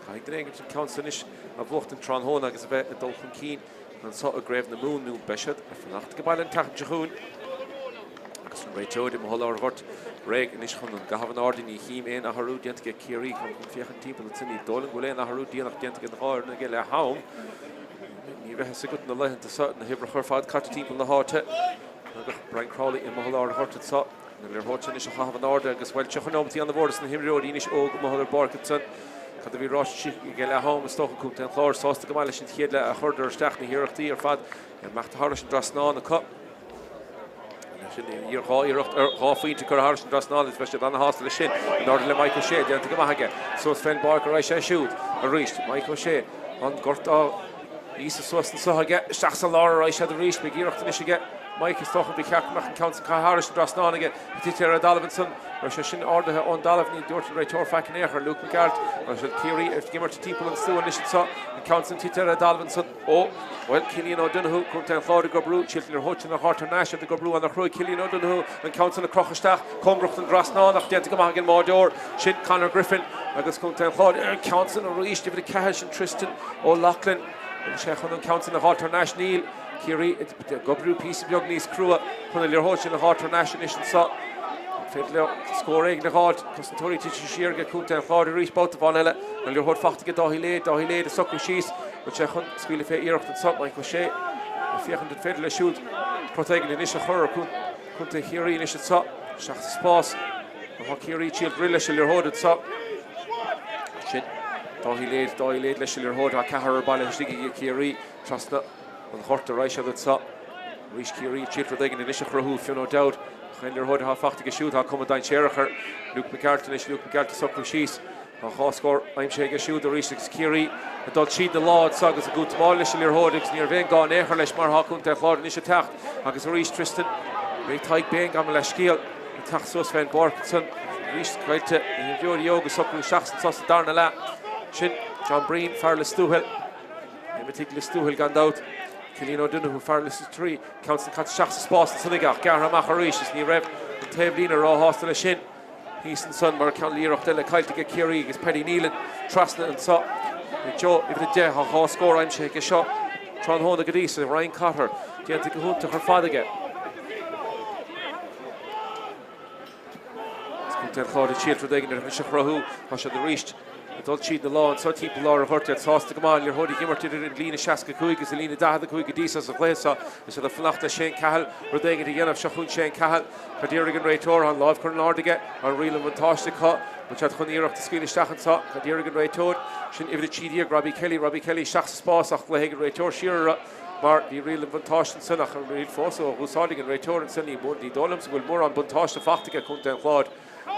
caithfidh duine éigin an ceann seo anois a bhuachtaint tráthnóna agus a bheith ag dul chun cinn anseo i gCraobh na Mumhan nó beidh siad ag fanacht ag baile an tseachtain seo chugainn. Agus an réiteoir i mbun lár an ghoirt réidh anois chun an gcaitheamh in airde, ní chím aon athrú déanta ag Ciarraí chun féachaint timpeall ansin. Ní dóigh liom go bhfuil aon athrú déanach déanta ag an dhá fhoireann aige leath am. Ní bheidh fhios agat na laethanta seo, na huimhreacha ar fad caite timpeall na háite. Agus Brian Crowley i mbun lár an ghoirt anseo. Na liathróid anois a chaitheamh in airde agus bhuel, 30 neomat ana-mhór dos na himreoirí anois óg i mbun ar bpáirc ansin. Cad a bhí ráite ag leath am is dócha Contae an Chláir sásta go maith leis an chéad leath a chuireadar isteach na hiarrachtaí ar fad ag imeacht thairis an dtrasnán acu. Sin dhá iarracht ar dhá phointe curtha thairis an dtrasnán agus bheadh siad ana-shásta leis sin. In airde le Mike O'Shea, déanta go maith aige. Suas fén bpáirc ar aghaidh sé siúd arís. Mike O'Shea, an gort á íosa suas anso aige. Isteach sa lár ar aghaidh siad arís. Beidh iarracht anois aige Mike is dócha. Ba cheart go mbeadh an ceann san curtha thairis an dtrasnán aige. Tite ar an dtalamh ansan. Raibh sé sin ardaithe ón dtalamh. Ní dúirt an réiteoir faic in aon chor. Luke McGarrett. Tá siad Ciarraí ag imirt timpeall an stua anois anso. An ceann san tite ar an dtalamh ansan. Ó, bhuel, Cillian O'Donoghue, Contae an Chláir ag oibriú, siad an liathróid sin a thabhairt thar n-ais, iad ag oibriú ana-chruaidh, Cillian O'Donoghue, an ceann san a crochadh isteach, cóngarach don dtrasnán ach déanta go maith ag an mbáireoir sin, Conor Griffin, agus Contae an Chláir ar an ceann san arís, uimhir 4 sin Tristan O'Loughlin, bhfuil sé chun an ceann san a fháilt thar n-ais? Níl. Ciarraí ag oibriú píosa beag níos crua chun an liathróid sin a fháilt thar n-ais anois anso. An féidir leo scór éigin a dh'fháilt? Cosantóirí tite siar ag Contae an Chláir arís babhta amháin eile. An liathróid fachta ag Dáithí Lade, Dáithí Lade ag socrú síos. Bhfuil sé chun scaoileadh fé iarracht anso? Mike O'Shea ag féachaint an féidir leis siúd crot éigin anois a chur ar Chontae Chiarraí anois anso. Isteach sa spás. Tá Ciarraí ag triail rith leis an liathróid anso. Sin Dáithí Lade, Dáithí Lade leis an liathróid. Tá ceathrar bailithe istigh ag Ciarraí trasna an ghoirt ar aghaidh siad anso. Arís Ciarraí ag triail rud éigin anois a chruthú. Fionn O'Dowd. Ach an liathróid atá fachta aige siúd, tá cuma dainséarach ar Luke McGarrett anois. Luke McGarrett ag socrú síos. Tá dhá scór aimsithe aige siúd arís agus Ciarraí ag dul tríd na lámha anso agus ag útamáil leis an liathróid agus ní raibh aon gá in aon chor leis mar tá Contae an Chláir anois ag teacht agus arís Tristan Ray Tadhg Bean gabh mo leithscéal ag teacht suas fén bpáirc ansan arís caillte na himreoirí óga ag socrú isteach anso sa darna leath. Sin John Breen, fear Lios Tuathail. Imithe ag Lios Tuathail gan dabht. Cillian O'Donoghue, fear Lios a 3, ceann san caite isteach sa spás ansan aige ach gearrtha amach arís is ní raibh an taobh líne róshásta leis sin. Thíos ansan mar ceann iarracht eile caillte ag Ciarraí agus Paddy Nealon trasna anso ag Joe uimhir 10. Tá dhá scór aimsithe aige seo tráthnóna go dtí sa Roinn Cotter. Déanta go hiontach ar fad aige. Is Contae an Chláir ag triail rud éigin anois a chruthú. Tá siad arís ag dul tríd na lámha anso timpeall lár an ghoirt. Iad sásta go maith an liathróid a dh'imirt idir an líne 65 agus an líne 45 go dtí so sa chluiche seo. Is iad ag fanacht le Shane Cahill rud éigin a dhéanamh. Seo chugainn Shane Cahill. Cad déarfaidh an réiteoir? Tá an láimh curtha in airde aige. An riail an bhuntáiste acu. Bhfuil siad chun iarracht a scaoileadh isteach anseo? Cad déarfaidh an réiteoir? Sin uimhir 13, Robbie Kelly. Robbie Kelly isteach sa spás ach glaofaidh an réiteoir siar orthu mar bhí riail an bhuntáiste ansin ach an riail fós á úsáid ag an réiteoir ansin. Ní mór, ní dóigh liomsa go bhfuil mórán buntáiste fachta aige Contae an Chláir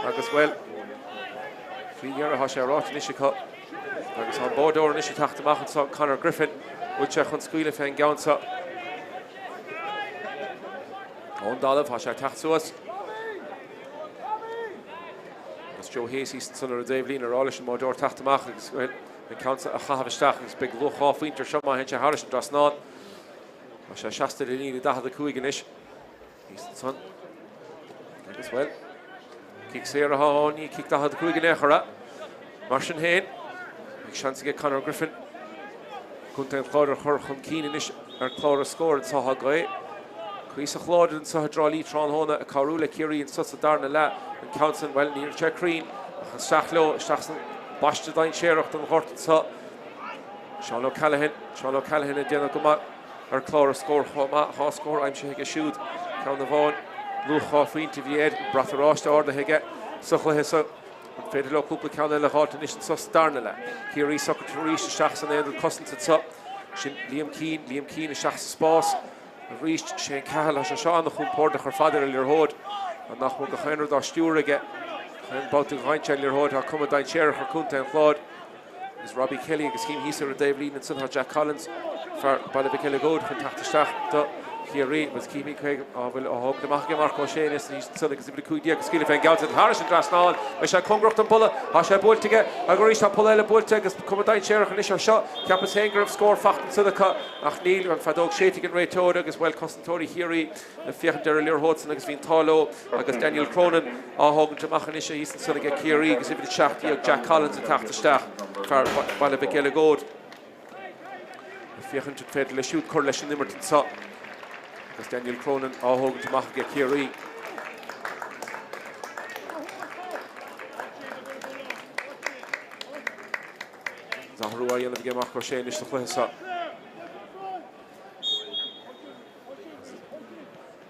agus, bhuel, faoi dheireadh tá sé ráite anois acu agus tá an báireoir anois ag teacht amach anseo, Conor Griffin. Bhfuil sé chun scaoileadh fén gceann seo? Ón dtalamh, tá sé ag teacht suas. Agus Joe Hayes thíos ansan ar an dtaobhlíne ag rá leis an mbáireoir teacht amach agus an ceann seo a chaitheamh isteach agus beidh luach dhá phointe ar seo má théann sé thairis an dtrasnán. Tá sé seasta ar an líne 45 anois. Thíos ansan. Agus bhuel, cic saor atá ann, ní cic 45 in aon chor é. Mar sin féin, beidh seans aige Conor Griffin Contae an Chláir a chur chun cinn anois ar chlár na scór anseo. Tá gaoth cuíosach láidir anseo i dTrá Lí tráthnóna ag cabhrú le Ciarraí anseo sa darna leath. An ceann san, bhuel, ní raibh sé cruinn ach isteach leo, isteach san bpaiste dainséarach don ghort anseo. Seán O'Callaghan, Seán O'Callaghan ag déanamh go maith ar chlár na scór chomh maith. Dhá scór aimsithe aige siúd. Ceann amháin, luach dhá phointe a bhí air, an brat oráiste ardaithe aige sa chluiche seo. An féidir leo cúpla ceann eile a dh'fháilt anois anso sa darna leath? Ciarraí socraithe arís isteach san aonad cosanta anso. Sin Liam Keane, Liam Keane isteach sa spás arís. Shane Cahill, tá sé seo an-chompordach ar fad ar an liathróid. An nach bhfuil gach aon rud á stiúradh aige. Gach aon babhta a dh'fhaigheann sé an liathróid tá cuma dainséarach ar Chontae an Chláir. Agus Robbie Kelly agus chím thíos ar an dtaobhlíne ansan tá Jack Collins, fear Baile Mhic Eileagóid, chun teacht isteach do. Chiarraí agus cífimid cé a bhfuil á thógaint amach aige Marc Ó Sé anois ansan agus uimhir 15 ag scaoileadh fén gceann sin thairis an dtrasnán. Beidh sé cóngarach don bpolla. Tá sé buailte aige agus arís tá polla eile buailte agus cuma dainséarach anois ar seo. Cheapas féin go raibh scór fachta ansan acu ach níl. An feadóg séidte ag an réiteoir agus, bhuel, cosantóirí Chiarraí ag féachaint ar an liathróid san agus bhí an t-ádh leo agus Daniel Cronin á thógaint amach anois thíos ansan aige Ciarraí agus uimhir 17 Jack Collins ag teacht isteach, fear Bhaile Mhic Eileagóid. Ag féachaint an féidir leis siúd cur leis an imirt anseo agus Daniel Cronin á thógaint amach aige Ciarraí. Athrú á dhéanamh aige Marc Ó Sé anois sa chluiche seo.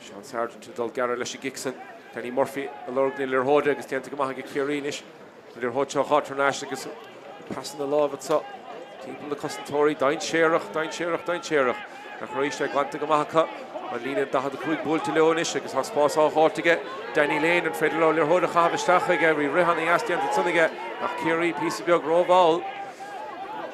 Seán Sargent ag dul gearr leis an gcic san. Danny Murphy ag lorg na liathróide agus déanta go maith aige Ciarraí anois. An liathróid seo a dh'fháilt thar n-ais agus pasanna láimhe anseo timpeall na cosantóirí. Dainséarach, dainséarach, dainséarach. Ach arís é glanta go maith acu. An líne 45 buailte leo anois agus tá spás á dh'fháilt aige Danny Lane. An féidir leo liathróid a chaitheamh isteach chuige? Bhí rith ana-dheas déanta ansan aige ach Ciarraí píosa beag rómhall.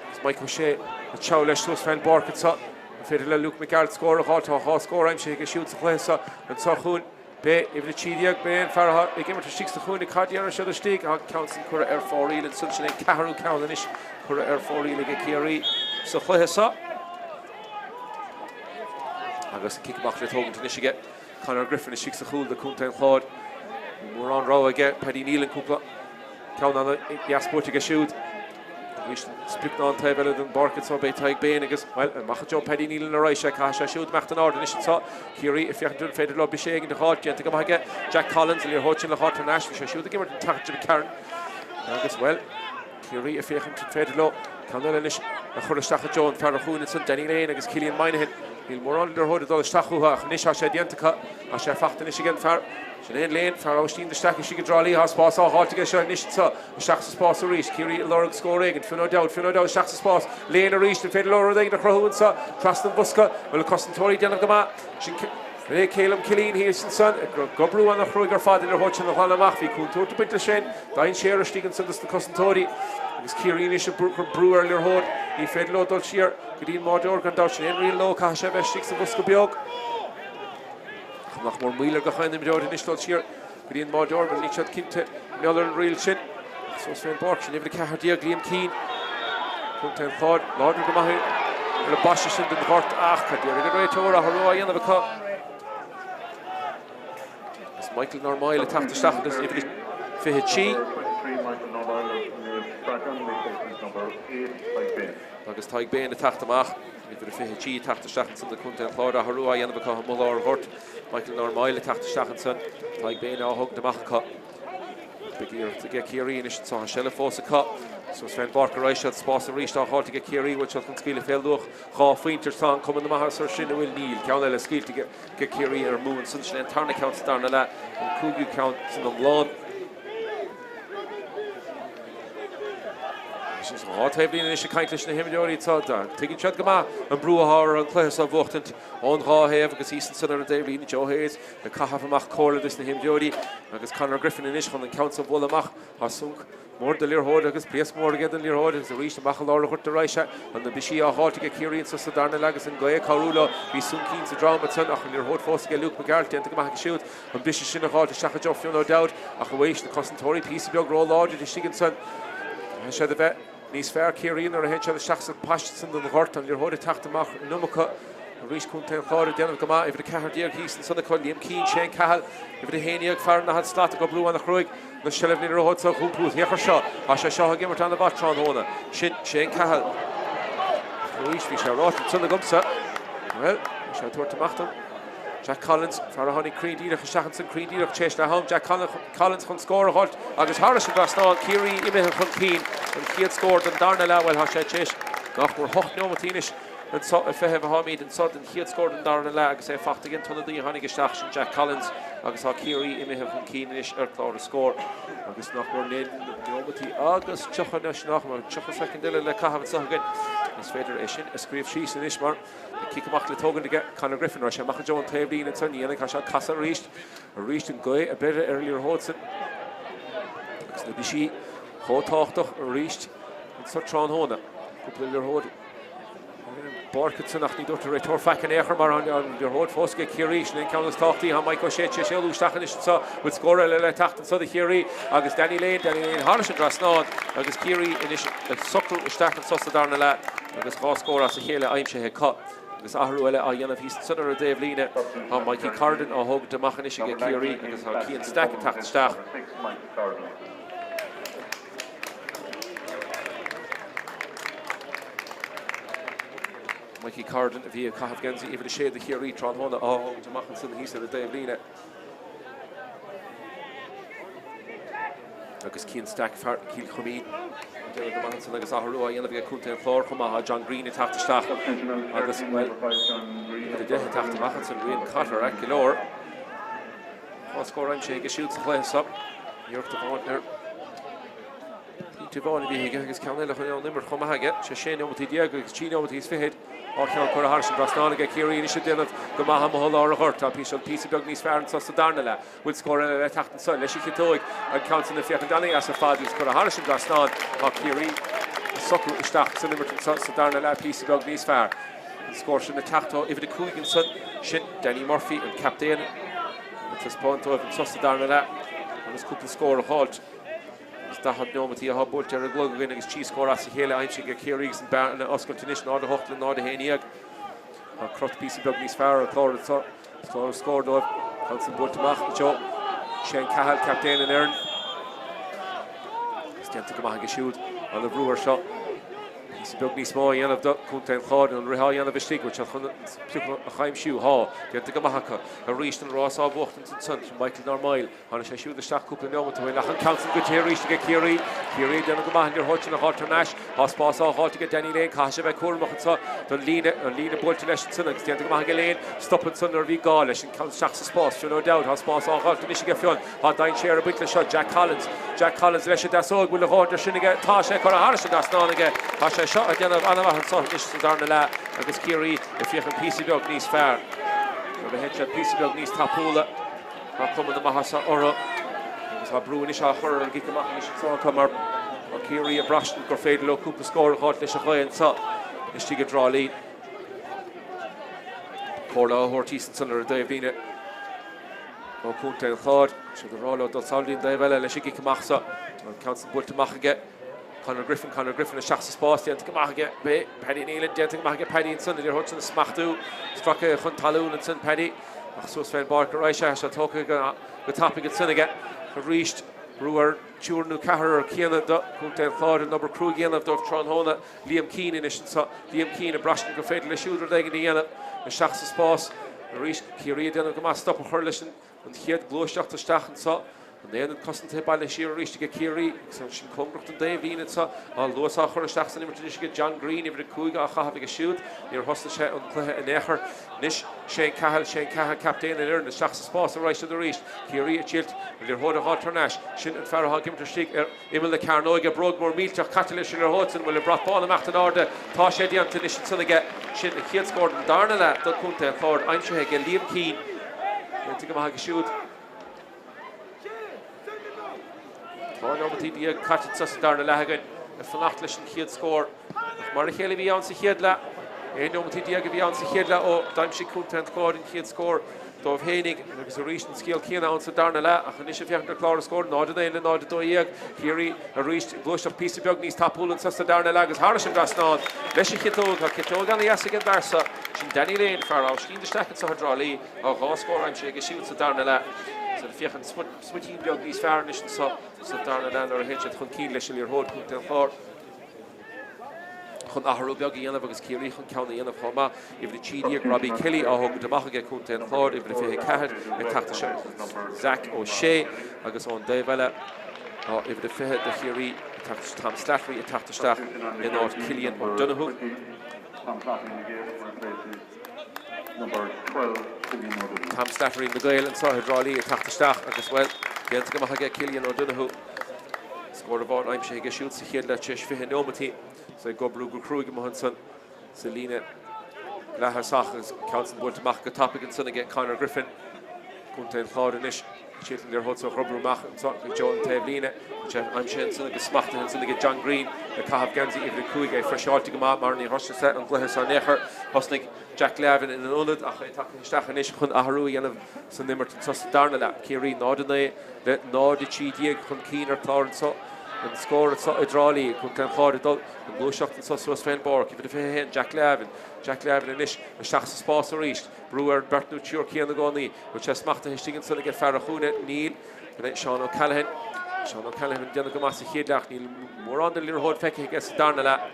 Agus Mike O'Shea ag treabhadh leis suas fén bpáirc anseo. An féidir le Luke McGarrett scór a dh'fháilt? Tá 2 scór aimsithe aige siúd sa chluiche seo anseo chugainn. B'é uimhir 13, b'é an fear atá ag imirt istigh sa chúinne. Cad déarfaidh siad istigh? Tá an ceann san curtha ar fóraoil ansan. Sin é an ceathrú ceann anois curtha ar fóraoil aige Ciarraí sa chluiche seo. Agus cic amach le tógaint anois aige Conor Griffin istigh sa chúl do Chontae an Chláir. Níl mórán rogha aige Paddy Nealon cúpla ceann ana-dheas buaite aige siúd. Arís an sprioc ná an taobh eile den bpáirc anseo, beidh Tadhg Beirne agus, bhuel, amach i dtreo Paddy Nealon arís é, caithfidh sé siúd imeacht in airde anois anseo. Ciarraí ag féachaint an féidir leo biseach éigin a dh'fháilt, déanta go maith aige Jack Collins, an liathróid sin le dh'fháilt thar n-ais, bhí sé siúd ag imirt an tseachtain seo Karen agus, bhuel, Ciarraí ag féachaint an féidir leo ceann eile anois a chur isteach i dtreo an fear an chúinne ansan, Danny Lane agus Cillian Moynihan. Níl mórán liathróid ag dul isteach uathu ach anois tá sé déanta acu, tá sé fachta anois ag an fear. Sin é an Lane, fear Aibhistín de Staic istigh i dTrá Lí, tá spás á dh'fháilt aige seo anois anseo. Isteach sa spás arís, Ciarraí ag lorg scór éigin, Fionn O'Dowd, Fionn O'Dowd isteach sa spás, Lane arís, an féidir leo rud éigin a chruthú anseo, trasna an bhosca, bhfuil na cosantóirí ag déanamh go maith, sin é Calum Killeen thíos ansan, ag oibriú ana-chruaidh ar fad an liathróid sin a ghlanadh amach, bhí contúirt ag baint leis sin, dainséar istigh ansan dos na cosantóirí agus Ciarraí anois ag cur brú ar an liathróid, ní féidir leo dul siar go dtí an mbáireoir gan dabht, sin é an riail leo, caithfidh sé a bheith istigh sa bhosca beag. Ach nach mór moill ar gach aon imreoir anois dul siar go dtí an mbáireoir mar níl siad cinnte mar gheall ar an riail sin. Ach suas fén bpáirc, sin uimhir 14, Liam Keane. Contae an Chláir, láidir go maith ar an bpaiste sin den ghort ach cad déarfaidh an réiteoir athrú á dhéanamh acu. Is Michael Normyle ag teacht isteach agus uimhir 23. Agus Tadhg Beirne ag teacht amach. Uimhir 23 ag teacht isteach ansan do Chontae an Chláir, athrú á dhéanamh acu amuigh lár an ghoirt. Michael Normyle ag teacht isteach ansan. Tadhg Beirne á thógaint amach acu. Beidh iarracht aige Ciarraí anois anseo. Tá seilbh fós acu. Suas fén bpáirc arís siad. Spás arís á dh'fháilt aige Ciarraí. Bhfuil siad chun scaoileadh fé luach 2 phointe ar Tá an cuma na maitheasa air sin, an bhfuil? Níl. Ceann eile scaoilte aige Ciarraí ar amú ansan. Sin é an tarna ceann sa darna leath. An cúigiú ceann san iomlán. Is an taobhlíne anois ag caint leis na himreoirí anseo. Tuigeann siad go maith an brú atá ar an cluiche seo a bhuachtaint ón dhá thaobh agus thíos ansan ar an dtaobhlíne Joe Hayes ag caitheamh amach comhairle dos na himreoirí agus Conor Griffin anois chun an ceann seo a bhualadh amach. Tá sonc mór de liathróid agus pléasc mór aige den liathróid agus arís amach i lár an ghoirt arís é. Na bisí á dh'fháilt aige Ciarraí anso sa darna leath agus an ghaoth ag cabhrú leo. Bhí soncín sa drom ansan ach an liathróid fós aige Luke McGarrett déanta go maith aige siúd. An briseadh sin a dh'fháilt isteach i dtreo Fionn O'Dowd ach arís na cosantóirí píosa beag ró-láidir istigh ansan. Caithfidh siad a bheith níos fearr Ciarraí nuair a théann siad isteach sa bpaiste san den ghort. An liathróid ag teacht amach an iomarca arís Contae an Chláir ag déanamh go maith. Uimhir 14 thíos ansan acu, Liam Keane, Shane Cahill, uimhir 11, fear an daichead slat ag oibriú ana-chruaidh. Na seilbh na liathróide seo dh'iompú féach air seo. Tá sé seo ag imirt ana-mhaith tráthnóna. Sin Shane Cahill. Arís bhí sé ráite ansan agamsa. Bhuel, tá sé ag tabhairt amach dom. Jack Collins, fear a tháinig cruinn díreach isteach ansan, cruinn díreach tar éis leath am. Jack Collins chun scór a dh'fháilt agus thairis an dtrasnán, Ciarraí imithe chun cinn, an chéad scór den darna leath, bhuel, tá sé tar éis nach mór hocht neomataí anois anso ag feitheamh atáimid anso den chéad scór den darna leath agus é fachta ag an t-ionadaí a tháinig isteach, sin Jack Collins agus tá Ciarraí imithe chun cinn anois ar chlár na scór agus nach mór naoi neomataí agus 30 anois, nach mór 30 soicind eile le caitheamh anso againn. Is féidir é sin a scríobh síos anois mar. An cic amach le tógaint aige Conor Griffin. Raibh sé amach i dtreo an taobhlíne ansan. Ní dhéanfaidh. Tá sé ag casadh arís. Arís an ghaoth ag breith ar an liathróid san. Agus na bisí chomh tábhachtach arís anso tráthnóna. Cúpla liathróid. bpáirc ansan ach ní dúirt an réiteoir faic in aon chor mar an liathróid fós ag Ciarraí. Sin é an ceann is tábhachtaí. Tá Mike O'Shea tar éis éalú isteach anois anseo. Bhfuil scór eile le teacht anseo do Chiarraí agus Danny Lane, Danny Lane thairis an dtrasnán agus Ciarraí anois ag socrú isteach anseo sa darna leath agus 2 scór as a chéile aimsithe acu. Agus athrú eile á dhéanamh thíos ansan ar an dtaobhlíne. Tá Mikey Corrigan á thógaint amach anois ag Ciarraí agus tá Cian Stack ag teacht isteach. Mikey Corrigan a bhí ag caitheamh geansaí uimhir a sé do Chiarraí tráthnóna á thógaint amach ansan thíos ar an dtaobhlíne. Agus Cian Stack, fear Chill Chuimín, ag déanamh go maith ansan agus athrú á dhéanamh ag Contae an Chláir chomh maith. Tá John Greene ag teacht isteach agus, bhuel, uimhir 10 ag teacht amach ansan, Rian Cotter, ait go leor. 2 scór aimsithe aige siúd sa chluiche seo. Iarracht amháin ar phointe amháin a bhí aige agus ceann eile chun an imirt chomh maith aige. Sé 16 neomataí agus 3 neomataí is fichead. Á cheann curtha thairis an dtrasnán aige Ciarraí anois ag déanamh go maith amuigh i lár an ghoirt. Tá píosa píosa beag níos fearr anseo sa darna leath. Bhfuil scór eile le teacht anseo leis an chiotóig an ceann san ag féachaint an-dheas ar fad agus curtha thairis an dtrasnán. Tá Ciarraí ag socrú isteach san imirt anseo sa darna leath píosa beag níos fearr. An scór sin ag teacht ó uimhir 5 ansan, sin Danny Murphy, an captaen, ag taispeáint dóibh anseo sa darna leath agus cúpla scór a dh'fháilt. Agus 40 neomataí atá buailte ar an gclog againn agus 3 scór as a chéile aimsithe ag Ciarraí agus an bearna a oscailt anois, 0-8 le 0-11. Tá crot píosa beag níos fearr ar chlár anseo, clár scór dóibh. Ceann san buailte amach anseo. Shane Cahill, captaen an fhoireann. Agus déanta go maith aige siúd. An-bhrú air seo. Píosa beag níos mó a dhéanamh do Chontae an Chláir, an rith á dhéanamh istigh, bhfuil siad chun an sprioc a aimsiú? Tá, déanta go maith acu. Arís an rás á bhuachtaint ansan, sin Michael Normyle. Tháinig sé siúd isteach cúpla neomat ó shin ach an ceann san goidte arís aige Ciarraí. Ciarraí ag déanamh go maith an liathróid sin a dh'fháilt thar n-ais. Tá spás á dh'fháilt aige Danny Lane, caithfidh sé a bheith cúramach anso don líne, an líne buailte leis ansan agus déanta go maith aige Lane. Stop ansan nuair a bhí gá leis, an ceann isteach sa spás. Fionn O'Dowd, tá spás á dh'fháilt anois aige Fionn. Tá dainséar ag baint leis seo, Jack Collins. Jack Collins leis an deasóg, bhfuil a dhóthain de sin aige? Tá sé curtha thairis an dtrasnán aige. Tá sé seo ag déanamh an-mhaith anseo anois sa darna leath agus Ciarraí ag féachaint píosa beag níos fearr. Nuair a théann siad píosa beag níos tapúla, tá cuma na maitheasa orthu agus tá brú anois á chur ar an gcic amach anois anseo acu mar tá Ciarraí ag braistint gur féidir leo cúpla scór a dh'fháilt leis an ghaoth anseo istigh i dTrá Lí. Comhairle á thabhairt thíos ansan ar an dtaobhlíne. Ó Chontae an Chláir, siad ag rá leo dul sall go dtí an dtaobh eile leis an gcic amach seo. An ceann san buailte amach aige Conor Griffin, Conor Griffin isteach sa spás, déanta go maith aige b'é Paddy Nealon, déanta go maith aige Paddy ansan, an liathróid sin a smachtú, stractha chun talún ansan Paddy, ach suas fén bpáirc arís é, sé tógtha go tapaidh ansan aige arís, brú ar triúr nó ceathrar céanna do Chontae an Chláir an obair cruaidh a dhéanamh dóibh tráthnóna. Liam Keane anois anseo. Liam Keane ag braistint gur féidir leis siúd rud éigin a dhéanamh. Isteach sa spás arís. Ciarraí ag déanamh go maith stop a chur leis an chéad ghluaiseacht isteach anseo. An aonad cosanta bailithe siar arís aige Ciarraí agus ansin cóngarach don dtaobhlíne anseo. Tá luas á chur isteach san imirt anois aige John Greene, uimhir 5 á chaitheamh aige siúd. Níor thosnaigh sé an cluiche in aon chor. Anois Shane Cahill, Shane Cahill, captaen an fhoireann, isteach sa spás arís arís. Ciarraí ag triailt an liathróid a dh'fháilt thar n-ais. Sin an fear atá ag imirt istigh ar. Imeall na cearnóige, bróg mór millteach caite leis an liathróid san, bhfuil an brat bán imeacht in airde? Tá sé déanta anois ansan aige. Sin an chéad scór den darna leath do Chontae an Chláir, aimsithe aige Liam Keane. Déanta go maith aige siúd. 12 neomataí caite anseo sa darna leath againn ag fanacht leis an chéad scór. Ach mar a chéile a bhí ann sa chéad leath. 11 neomataí a bhí ann sa chéad leath ó d'aimsigh Contae an Chláir an chéad scór dóibh fhéinig agus arís an scéal céanna ann sa darna leath ach anois ag féachaint ar chlár na scór, 0-9 le 0-12. Ciarraí arís ag gluaiseacht píosa beag níos tapúla anseo sa darna leath agus thairis an dtrasnán leis an chiotóg. Tá ciotóg ana-dheas ag an bhfear seo. Sin Danny Lane, fear Abhaiscín isteach anseo i dTrá Lí. Tá 2 scór aimsithe aige siúd sa darna leath. Is ag féachaint smuitín beag níos fearr anois anseo sa darna leath nuair a théann siad chun cinn leis an liathróid, Contae an Chláir. chun athrú beag a dhéanamh agus Ciarraí chun ceann a dhéanamh chomh maith. Uimhir 13, Robbie Kelly á thógaint amach aige Contae an Chláir, uimhir 24 ag teacht isteach Zach O'Shea agus ón dtaobh eile tá uimhir 20 do Chiarraí ag teacht Tom Slattery ag teacht isteach in áit Cillian O'Donoghue. Tom Slattery na Gaeil anseo i dTrá Lí ag teacht isteach agus, bhuel, déanta go maith aige Cillian O'Donoghue. Scór amháin aimsithe aige siúd sa chéad leath tar éis 20 neomataí. Is é ag oibriú go cruaidh amuigh ansan sa líne leath-thosach agus ceann san buailte amach go tapaidh ansan aige Conor Griffin. Contae an Chláir anois. Siad an liathróid seo a dhruibliú amach anseo i dtreo an taobh líne. Tá sé aimsithe ansin agus smachtaithe ansin ag John Greene ag caitheamh geansaí uimhir 5, é freiseáilte go maith mar níor thosaigh sé an gcluiche seo in aon chor. Thosnaigh Jack Lavin ina ionad ach é tagtha isteach anois chun athrú a dhéanamh san imirt anseo sa darna leath. Ciarraí 0-9 le 0-13 chun cinn ar chlár anseo. An scór anseo i dTrá Lí. Contae an Chláir ag dul ag gluaiseacht anseo suas fén bpáirc. Uimhir 21 Jack Lavin. Jack Lavin anois isteach sa spás arís. Brú ar an beirt nó triúr céanna i gcónaí. Bhfuil sé smachtaithe istigh ansan ag fear an chúinne? Níl. Sin é Seán O'Callaghan. Seán O'Callaghan ag déanamh go maith sa chéad leath. Níl mórán den liathróid feicthe aige sa darna leath.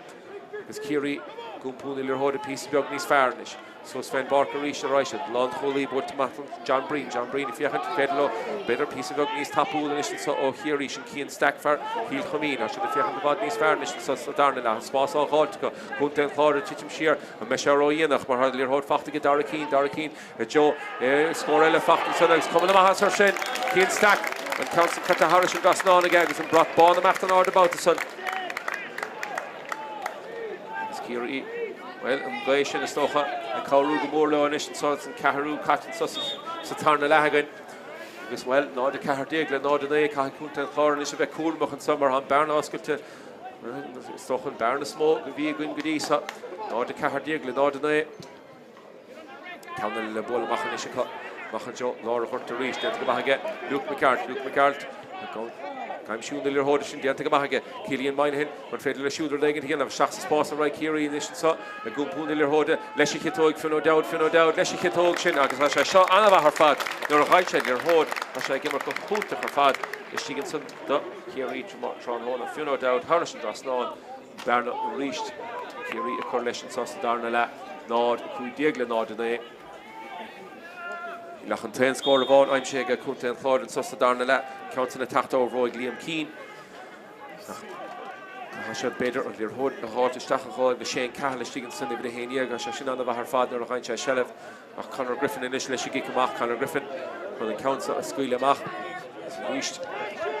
Agus Ciarraí ag iompú na liathróide píosa beag níos fearr anois. Suas fén bpáirc arís ar aghaidh siad. Lánchúlaí buailte amach don John Breen. John Breen ag féachaint an féidir leo b'fhéidir píosa beag níos tapúla anois anso ó Chiarraí. Sin Cian Stack fear Chill Chuimín. Tá siad ag féachaint i bhfad níos fearr anois anso sa darna leath. An spás á dh'fháilt acu. Contae an Chláir ag titim siar. An mbeidh sé ródhéanach mar tá liathróid fachta ag Dara Keane, Dara Keane, Joe, scór eile fachta ansan agus cuma na maitheasa air sin, Cian Stack, an ceann san caite thairis an dtrasnán aige agus an brat bán imeacht in airde babhta san. Agus Ciarraí, bhuel, an ghaoth sin is dócha ag cabhrú go mór leo anois anso san ceathrú caite anso sa tarna leath againn. Agus bhuel, 0-14 le 0-9 caithfidh Contae an Chláir anois a bheith cúramach anso mar tá an bearna oscailte Is dócha an bearna is mó a bhí againn go dtí seo, 0-14 le 0-9. Ceann eile le bualadh amach anois acu. Amach i dtreo lár an ghoirt arís. Déanta go maith aige Luke McGeart. Luke McGeart ag aimsiú na liathróide sin. Déanta go maith aige Cillian Moynihan. An féidir leis siúd rud éigin a dhéanamh? Isteach sa spás a raghaidh Ciarraí anois anseo ag iompú na liathróide leis an chiotóig Fionn O'Dowd. Fionn O'Dowd leis an chiotóg sin agus tá sé seo an-mhaith ar fad nuair a dh'fhaigheann sé an liathróid. Tá sé ag imirt go hiontach ar fad istigh ansan do Chiarraí tráthnóna. Fionn O'Dowd thairis an dtrasnán, bearna arís Ciarraí ag cur leis anseo sa darna leath, 0-15 le 0-9. Níl ach an t-aon scór amháin aimsithe aige Contae an Chláir anseo sa darna leath, ceann san ag teacht ó bhróig Liam Keane. Ach caithfidh siad, b'fhéidir, an liathróid a dh'fháilt isteach a dh'fháil do Shane Cahill istigh ansan, uimhir 11, tá sé sin an-mhaith ar fad nuair a dh'fhaigheann sé seilbh. Ach Conor Griffin anois leis an gcic amach, Conor Griffin chun an ceann seo a scaoileadh amach. Agus arís,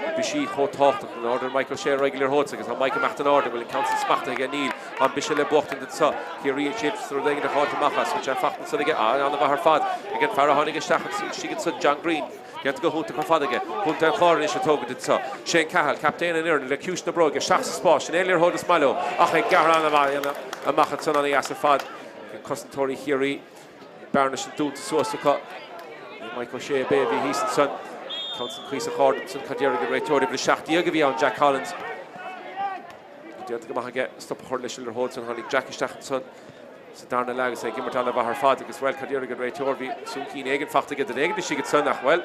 na brisí chomh tábhachtach. An aird ar Michael Shea ar aghaidh an liathróid agus tá Mike ag imeacht in airde. An bhfuil an ceann sin smachtaithe aige? Níl. Tá an brise le buachtaint anseo. Ciarraí ansin is rud éigin a dh'fháilt amach as. Bhfuil sé fachta ansan aige? Ah, an-mhaith ar fad ag an fear a tháinig isteach istigh ansan, John Greene. Déanta go hiontach ar fad aige. Contae an Chláir anois ag tógaint anseo. Shane Cahill, captaen an fhoireann, le ciumhais na bróige isteach sa spás. Sin é an liathróid is maith leo ach ag gearradh an-mhaith amach ansan an-dheas ar fad. Cosantóirí Chiarraí, bearna sin dúnta suas acu. Mike O'Shea ab é a bhí thíos ansan. Ceann san cuíosach ard ansan, cad déarfaidh an réiteoir? Uimhir 17 a bhí ann, Jack Collins. Déanta go maith aige stop a chur leis an liathróid san. Tháinig Jack isteach ansan sa darna leath agus é ag imirt an-mhaith ar fad agus, bhuel, cad déarfaidh an réiteoir? Bhí soncín éigin fachta aige duine éigin istigh ansan ach, bhuel,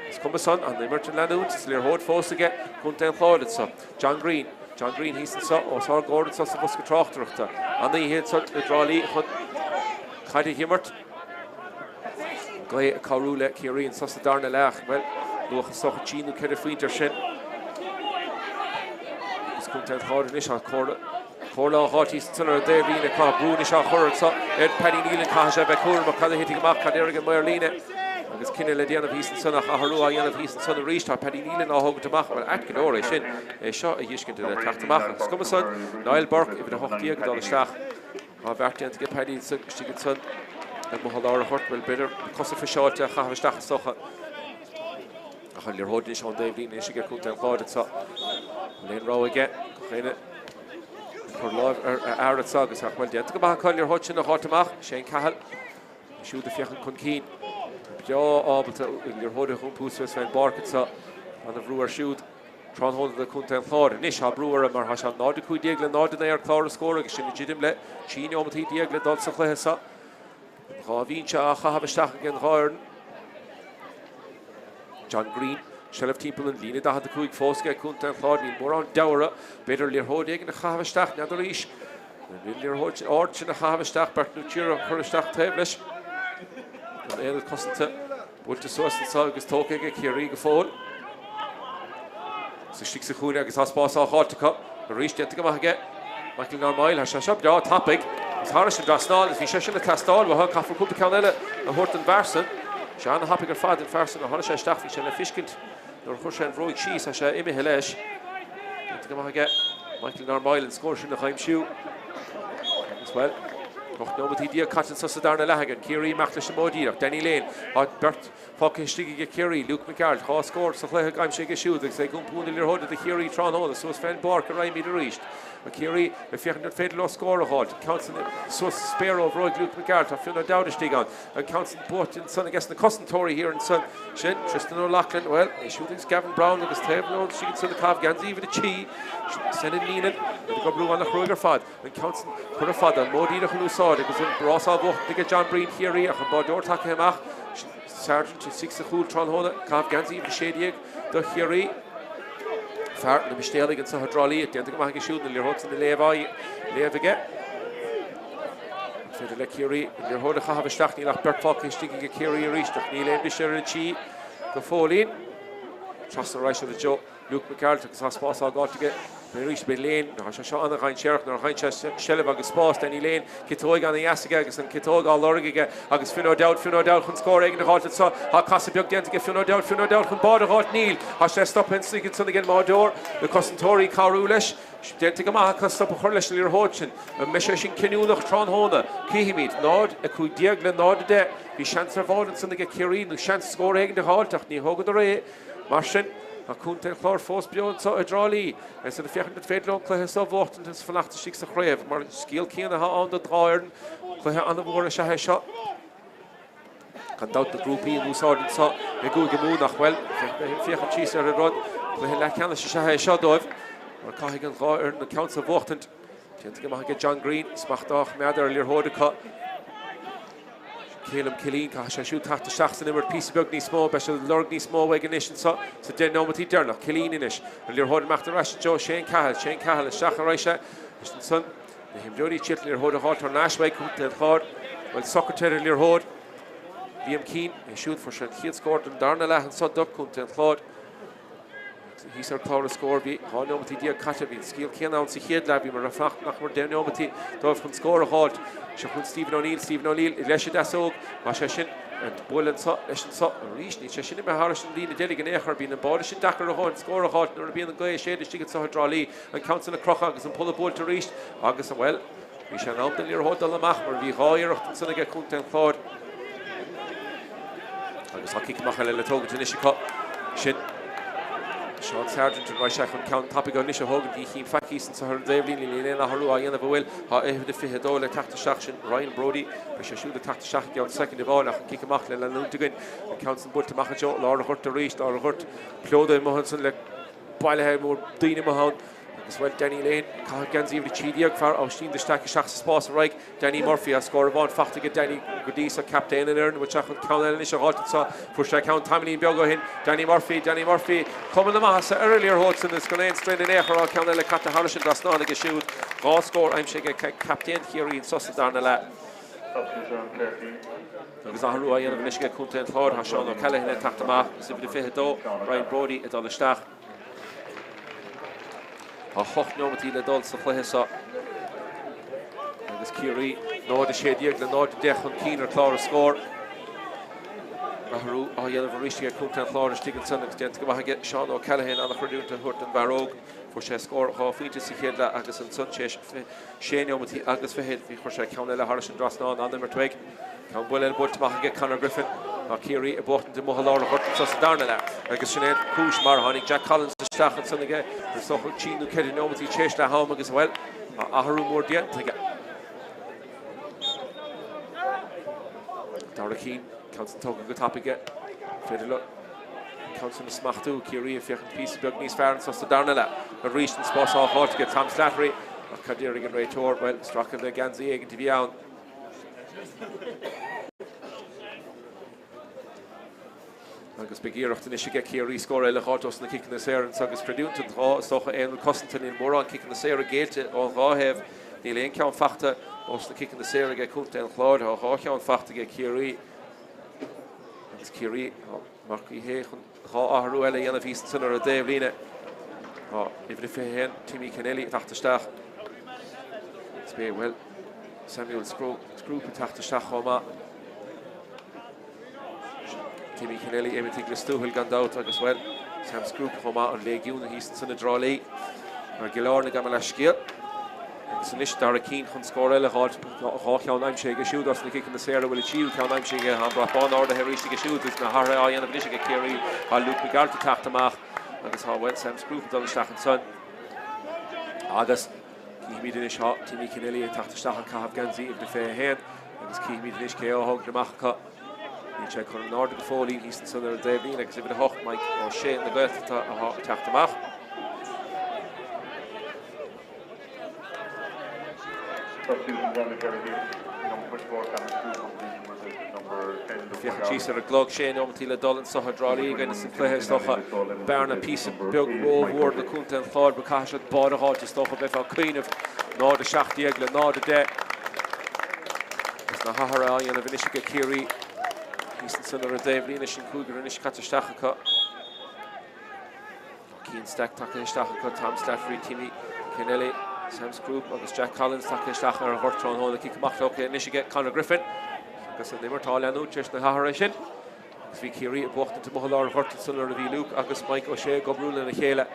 is cuma san, an imirt ag leanúint is liathróid fós aige Contae an Chláir anso. John Greene. John Greene thíos anseo os ár gcomhair anseo sa bhosca tráchtaireachta. An oíche anseo i dTrá Lí chun caid a dh'imirt. An ghaoth ag cabhrú le Ciarraí anseo sa darna leath. Bhuel, luach is dócha trí nó ceithre phointe ar sin. Agus Contae an Chláir anois á comhairle comhairle á dh'fháilt thíos ansan ar an dtaobh líne. Tá brú anois á chur anseo ar Paddy Nealon. Caithfidh sé a bheith cúramach cad a thitfidh amach, cad déarfaidh an maor líne. Agus cinneadh le déanamh thíos ansan ach athrú á dhéanamh thíos ansan arís. Tá Paddy Nealon á thógaint amach. Bhuel, ait go leor é sin, é seo a dh'fheiscint le teacht amach. Ach is cuma san, Niall Burke, uimhir 18, ag dul isteach. Tá beart déanta aige Paddy ansan, istigh ansan amuigh i lár an ghoirt. Bhuel, b'fhéidir na cosa friseáilte a chaitheamh isteach is dócha. Ach an liathróid anois ón dtaobh líne anois aige Contae an Chláir anseo. Níl aon rogha aige. Gach éinne ag cur láimh ar a fhear anseo agus ach bhuel déanta go maith acu an liathróid sin a dh'fháilt amach. Shane Cahill. Siúd ag féachaint chun cinn. Breá ábalta an liathróid a iompú suas fén bpáirc anseo. Ana-bhrú air siúd. Tráthnóna do Chontae an Chláir. Anois tá brú orthu mar tá sé 0-15 le 0-9 ar chlár an scóir agus sinn ag druidim le 13 neomataí le dul sa chluiche seo. An dá bhinse á chaitheamh isteach ag an dhá fhoireann. John Greene, seilbh timpeall an líne 45 fós aige Contae an Chláir. Níl mórán deabhradh. B'fhéidir liathróid éigin a chaitheamh isteach, n'fheadar arís. An liathróid ard sin a chaitheamh isteach, beirt nó triúr a chur isteach taobh leis. An aonad cosanta buailte suas anseo agus tógtha aige Ciarraí go fóill. Is istigh sa chúinne agus tá spás á dh'fháilt acu. Arís déanta go maith aige Michael Normyle. Tá sé seo breá tapaidh. Is thairis an dtrasnán agus bhí sé sin ag teastáil uathu. Caithfear cúpla ceann eile a thabhairt don bhfear san. Sé ana-thapaidh ar fad an fear san. Tháinig sé isteach, bhí sé le fiscint. Nuair a chuir sé an bhróig síos, tá sé imithe leis. Déanta go maith aige Michael Normyle an scór sin a dh'aimsiú. Agus, bhuel, 18 nóimeataí caite anso sa darna leath againn. Ciarraí amach leis an mbóthar díreach. Danny Lane. Tá beirt fágtha istigh aige Ciarraí. Luke McGarrett, 2 scór sa chluiche aimsithe aige siúd agus é ag iompú na liathróide do Chiarraí tráthnóna. Suas fén bpáirc a raghaimid arís. Ciarraí ag féachaint an féidir leo scór a dh'fháilt. An ceann san suas sa spéir ó bhróig Luke McGarrett. Tá Fionn O'Dowd istigh ann. An ceann san buaite ansan aige na cosantóirí thiar ansan. Sin Tristan O'Loughlin, bhuel, é siúd agus Gavin Browne agus taobh leo istigh ansan ag caitheamh geansaí uimhir 3. Senan Meenan, iad ag oibriú an-chruaidh ar fad. An ceann san curtha fada, an modh díreach in úsáid agus an rás á bhuachtaint aige John Breen Chiarraí ach an báideoir tagtha amach. Sargent istigh sa chúl tráthnóna, ag caitheamh geansaí uimhir 16 do Chiarraí. Fear na Mistéalaigh anso i dTrá Lí, déanta go maith aige siúd, na liathróid san a léamh á léamh aige. An féidir le Ciarraí an liathróid a chaitheamh isteach? Níl ach beirt fágtha istigh aige Ciarraí arís ach níl aon bhiseach ar an tí go fóillín. Trasna ar ais i dtreo Luke McGarrett agus tá spás á fhágáilt aige arís. Beidh Lane, tá sé seo an-dhainséarach nuair a fhaigheann sé seilbh agus spás. Danny Lane, ciotóig ana-dheas aige agus an ciotóg á lorg aige agus Fionn O'Dowd, Fionn O'Dowd chun scór éigin a dh'fháilt anso. Tá casadh beag déanta aige Fionn O'Dowd, Fionn O'Dowd chun báide a dh'fháilt. Níl. Tá sé stoptha ansan ag an mbáideoir. Na cosantóirí ag cabhrú leis. Déanta go maith acu stop a chur leis an liathróid sin. An mbeidh sé sin cinniúnach tráthnóna? Cífimid. 0, 15 le 0, 10. Bhí seans ar bháide ansan aige Ciarraí, nó seans scór éigin a dh'fháilt ach ní thógadar é. Mar sin, tá Contae an Chláir fós beo anso i dTrá Lí. Is iad ag féachaint an féidir leo an cluiche seo a bhuachtaint agus fanacht istigh sa chraobh. Mar an scéal céanna atá ann don dá fhoireann. Cluiche an-mhór is ea é seo. Gan dabht na grúpaí in úsáid anso i gCúige Mumhan ach, bhuel, féachaint síos ar an rud, cluiche leathcheannais is ea é seo dóibh mar caithfidh an dhá fhoireann an ceann seo a bhuachtaint. Déanta go maith aige John Greene, smacht á choimeád ar an liathróid acu. Calum Killeen, caithfidh sé siúd teacht isteach san imirt píosa beag níos mó, beidh sé ag lorg níos mó uaidh anois anso sa 10 nóimeataí deireanach. Killeen anois, an liathróid amach ar ais i dtreo Shane Cahill, Shane Cahill isteach ar ais ansan. Na himreoirí ag triail an liathróid a dh'fháilt thar n-ais uaidh Contae an Chláir. Bhuel, socraithe ar an liathróid. Liam Keane, é siúd, fuair sé an chéad scór den darna leath anso do Contae an Chláir. Thíos ar chlár na scór bhí 12 nóimeataí caite. Bhí an scéal céanna ann sa chéad leath. Bhíomar ag fanacht nach mór 10 nóimeataí dóibh chun scór a dh'fháilt. Seo chugainn Stephen O'Neill. Stephen O'Neill leis an deasóg. Tá sé sin ag bualadh anso leis anso arís. Níl sé sin imithe thairis an líne deiridh in aon chor. Bíonn an báide sin deacair a dhóthain scór a dh'fháilt nuair a bhíonn an gaoth ag séideadh istigh anso i dTrá Lí. An ceann san á chrochadh agus an polla buailte arís agus, bhuel, bhí sé in am don liathróid dul amach mar bhí dhá iarracht ansan aige Contae an Chláir. Agus tá cic amach eile le tógaint anois acu. Sin Seán Sargent an raibh sé chun ceann tapaidh anois a thógaint ní chím faic anso ar an dtaobhlíne níl aon athrú á dhéanamh an bhfuil. Tá uimhir a 22 le teacht isteach sin Ryan Brody. Beidh sé siúd ag teacht isteach i gceann soicind amháin ach an cic amach le leanúint againn. An ceann san buailte amach anseo lár an ghoirt arís, lár an ghoirt plódaithe amuigh ansan le bailithe mór daoine amuigh ann agus, bhuel, Danny Lane, caitheamh geansaí uimhir 13, fear Oisín de Staic isteach sa spás ar aghaidh, Danny Murphy, tá scór amháin faighte aige Danny go dtí seo, captaen an fhoireann, bhfuil sé chun ceann eile anois a dh'fháilt anseo, fuair sé ceann tamaillín beag ó shin, Danny Murphy, Danny Murphy, cuma na maitheasa ar an liathróid san is gan aon strain in aon chor, á ceann eile caite thairis an dtrasnán aige siúd, dhá scór aimsithe aige captaen Chiarraí anso sa darna leath. Agus athrú á dhéanamh anois aige Contae an Chláir, tá Seán O'Callaghan ag teacht amach agus uimhir a 22, Brian Brody, ag dul isteach. Tá 8 neomataí le dul sa chluiche seo agus Ciarraí 0-16 le 0-10 chun cinn ar chlár na scór. Athrú á dhéanamh arís aige Contae an Chláir istigh ansan agus déanta go maith aige Seán O'Callaghan an-chreidiúint a thabhairt don bhfear óg. Fuair sé scór dhá phointe sa chéad leath agus ansan tar éis sé neomataí agus fichead. Bhí chuir sé ceann eile thairis an dtrasnán, an-imirt uaidh. Ceann buille eile buailte amach aige Conor Griffin. Tá Ciarraí ag buachtaint amuigh i lár an ghoirt anso sa darna leath agus sin é an chúis mar tháinig Jack Collins isteach ansan aige is dócha trí nó ceithre neomataí tar éis leath am agus, bhuel, tá athrú mór déanta aige. Dara Keane, ceann san tógtha go tapaidh aige. Féidir leo ceann san a smachtú. Ciarraí ag féachaint píosa beag níos fearr anso sa darna leath. Arís an spás á fháilt aige Tom Slattery ach cad déarfaidh an réiteoir? Bhuel, stracadh le geansaí éigint a bhí ann. Agus beidh iarracht anois aige Ciarraí scór eile a dh'fháilt ós na ciceanna saora anso agus creidiúint an dhá is dócha aonad cosanta níl mórán ciceanna saora géillte ón dhá thaobh. Níl aon cheann fachta ós na ciceanna saora aige Contae an Chláir. Tá dhá cheann fachta aige Ciarraí. Agus Ciarraí, tá Marc Uí Shé chun dhá athrú eile a dhéanamh thíos ansan ar an dtaobhlíne. Tá uimhir a 21, Timmy Kennelly, ag teacht isteach. Is beidh, bhuel, Samuel Scroope ag teacht isteach chomh maith. Timmy Kennelly imithe go Lios Tuathail gan dabht agus, bhuel, Sam Scroope chomh maith, an léigiún thíos ansan i dTrá Lí. Mar Ghill Airne gabh mo leithscéal. Agus anois Dara Keane chun scór eile a dh'fháilt, 2 cheann aimsithe aige siúd as na ciceanna saora, bhfuil an tríú ceann aimsithe aige, tá an brat bán ardaithe arís aige siúd agus na hathruithe á dhéanamh anois aige Ciarraí, tá Luke McGarrett ag teacht amach agus tá, bhuel, Sam Scroop ag dul isteach ansan. Agus cífimid anois, tá Timmy Kennelly ag teacht isteach ag caitheamh geansaí uimhir a 21 agus cífimid anois cé á thógaint amach acu. Níl sé curtha in airde go fóillín thíos ansan ar an dtaobhlíne agus uimhir a 8, Mike O'Shea na Gaeltachta atá ag teacht amach. Féachaint síos ar an gclog, sé neomataí le dul anso i dTrá Lí againn sa chluiche is dócha. Bearna píosa beag rómhór do Chontae an Chláir, but caithfidh siad báide a dh'fháilt is dócha, bheifeá ag cuimhneamh 0-17 le 0-10. Agus na hathruithe á dhéanamh anois aige Ciarraí thíos ansan ar an dtaobhlíne, sin cúigear anois caite isteach acu. Cian Stack tagtha isteach acu, Tom Slattery, Timmy Kennelly, Sam Scroop agus Jack Collins tagtha isteach ar an ghort tráthnóna. Cic amach tógtha anois aige Conor Griffin agus an imirt á leanúint tar éis na hathruithe sin. Agus bhí Ciarraí ag buachtaint amuigh i lár an ghoirt ansan nuair a bhí Luke agus Mike O'Shea ag oibriú lena chéile.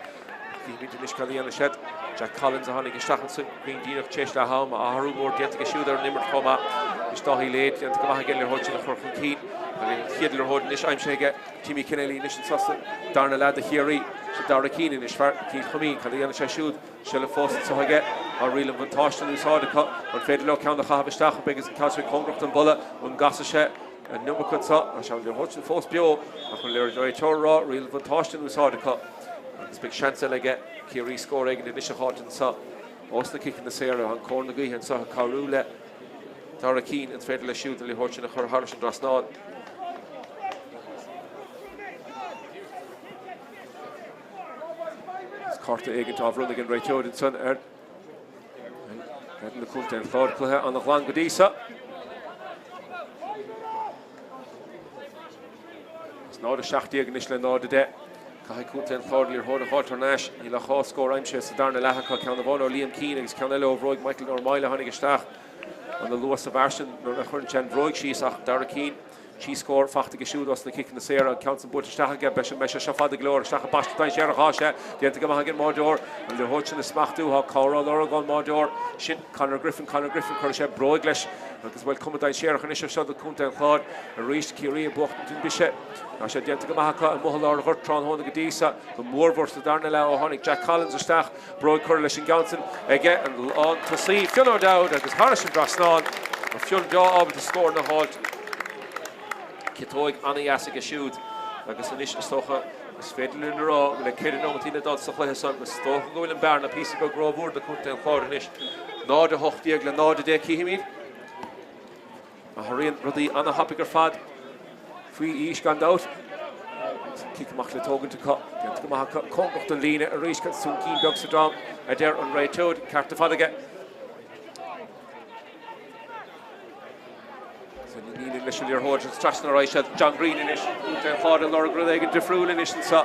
Cífimid anois cad a dhéanfaidh siad. Jack Collins a tháinig isteach ansan cruinn díreach tar éis leath ama. Athrú mór déanta aige siúd ar an imirt chomh maith. Anois Dáithí Lade déanta go maith aige an liathróid sin a chur chun cinn. An chéad liathróid anois aimsithe aige. Timmy Kennelly anois anso sa darna leath do Chiarraí. Sa Dara Keane anois, fear Chill Chuimín. Cad a dhéanfaidh sé siúd? Seilbh fós anso aige. Tá riail an bhuntáiste in úsáid acu. An féidir leo ceann a chaitheamh isteach? Beidh an ceann sin cóngarach don bpolla. An gcasfaidh sé an iomarca anso? Tá sé an liathróid sin fós beo ach an réiteoir ag rá riail an bhuntáiste in úsáid acu agus beidh seans eile aige Ciarraí scór éigin anois a dh'fháilt anso ós na ciceanna saora. Tá an cóir na gaoithe anso ag cabhrú le Dara Keane, an féidir leis siúd an liathróid sin a chur thairis an dtrasnán? Is cárta éigint á bhronnadh ag an réiteoir ansan ar na contae an Chláir. Cluiche an-ghlan go dtí seo. Is 0-17 anois le 0-10. Caithfidh contae an Chláir liathróid a dh'fháilt thar n-ais. Níl ach 2 scór aimsithe sa darna leath acu, ceann amháin ó Liam Keane agus ceann eile ó bhróig Michael Normyle a tháinig isteach ana luath sa bhfear sin nuair a chuireann sé an bhróig síos ach Dara Keane, 3 scór fachta aige siúd os na ciceanna saora, an ceann san buailte isteach aige, beidh sé seo fada go leor, isteach i bpaiste dainséarach atá sé, déanta go maith ag an mbáireoir, an liathróid sin a smachtú, tá cabhair á lorg ón mbáireoir sin, Conor Griffin, Conor Griffin, cuirfidh sé bróig leis agus bhuel cuma dainséarach anois ar seo do Chontae an Chláir arís, Ciarraí ag buachtaint an bise. Tá sé déanta go maith acu amuigh i lár an ghoirt tráthnóna go dtí seo, go mórmhór sa darna leath ó tháinig Jack Collins isteach, bróig curtha leis an gceann sin aige, an lántosaí Fionn O'Dowd agus thairis an dtrasnán, tá Fionn breá ábalta scóranna a dh'fháilt. Ciotóig ana-dheas aige siúd agus anois is dócha is féidir linn a rá go le 4 nóimeataí le dul sa chluiche san, is dócha go bhfuil an bearna píosa beag rómhór do Chontae an Chláir anois, 0-18 le 0-10 cífimid. Athraíonn rudaí ana-thapaidh ar fad faoi aois gan dabht. Cic amach le tógaint acu. Déanta go maith acu. Cóngarach don líne arís. Súncín beag sa drom, a deir an réiteoir. Ceart ar fad aige. Neenan leis an liathróid agus trasna ar aghaidh siad. John Greene anois. Contae an Chláir ag lorg rud éigin difriúil anois anseo.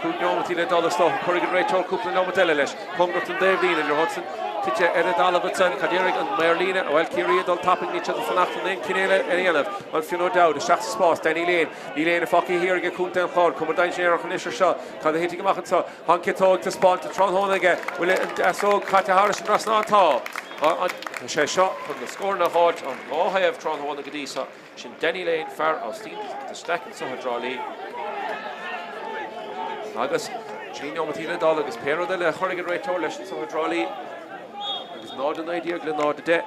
5 neomat le dul is dócha. Cuirfidh an réiteoir cúpla neomat eile leis. Cóngarach don dtaobhlíne. An liathróid san tite ar an dtalamh ansan. Cad déarfaidh an maor líne? Bhuel, Ciarraí ag dul tapaidh, níl siad ag fanacht chun aon cinneadh eile a dhéanamh. Bhuel, Fionn O'Dowd isteach sa spás. Danny Lane. Níl éinne fágtha thiar aige Contae an Chláir. Cuma dainséarach anois ar seo. Cad a thitfidh amach anseo? Tá an ciotóg taispeánta tráthnóna aige. Bhfuil an deasóg caite thairis an dtrasnán? Tá. Tá sé seo chun na scóranna a dh'fháilt ón dhá thaobh tráthnóna go dtí seo. Sin Danny Lane, fear as The Stack anso i dTrá Lí. Agus 3 neomataí le dul agus pé rud eile a chuirfidh an réiteoir leis anso i dTrá Lí. Agus 0-19 le 0-10.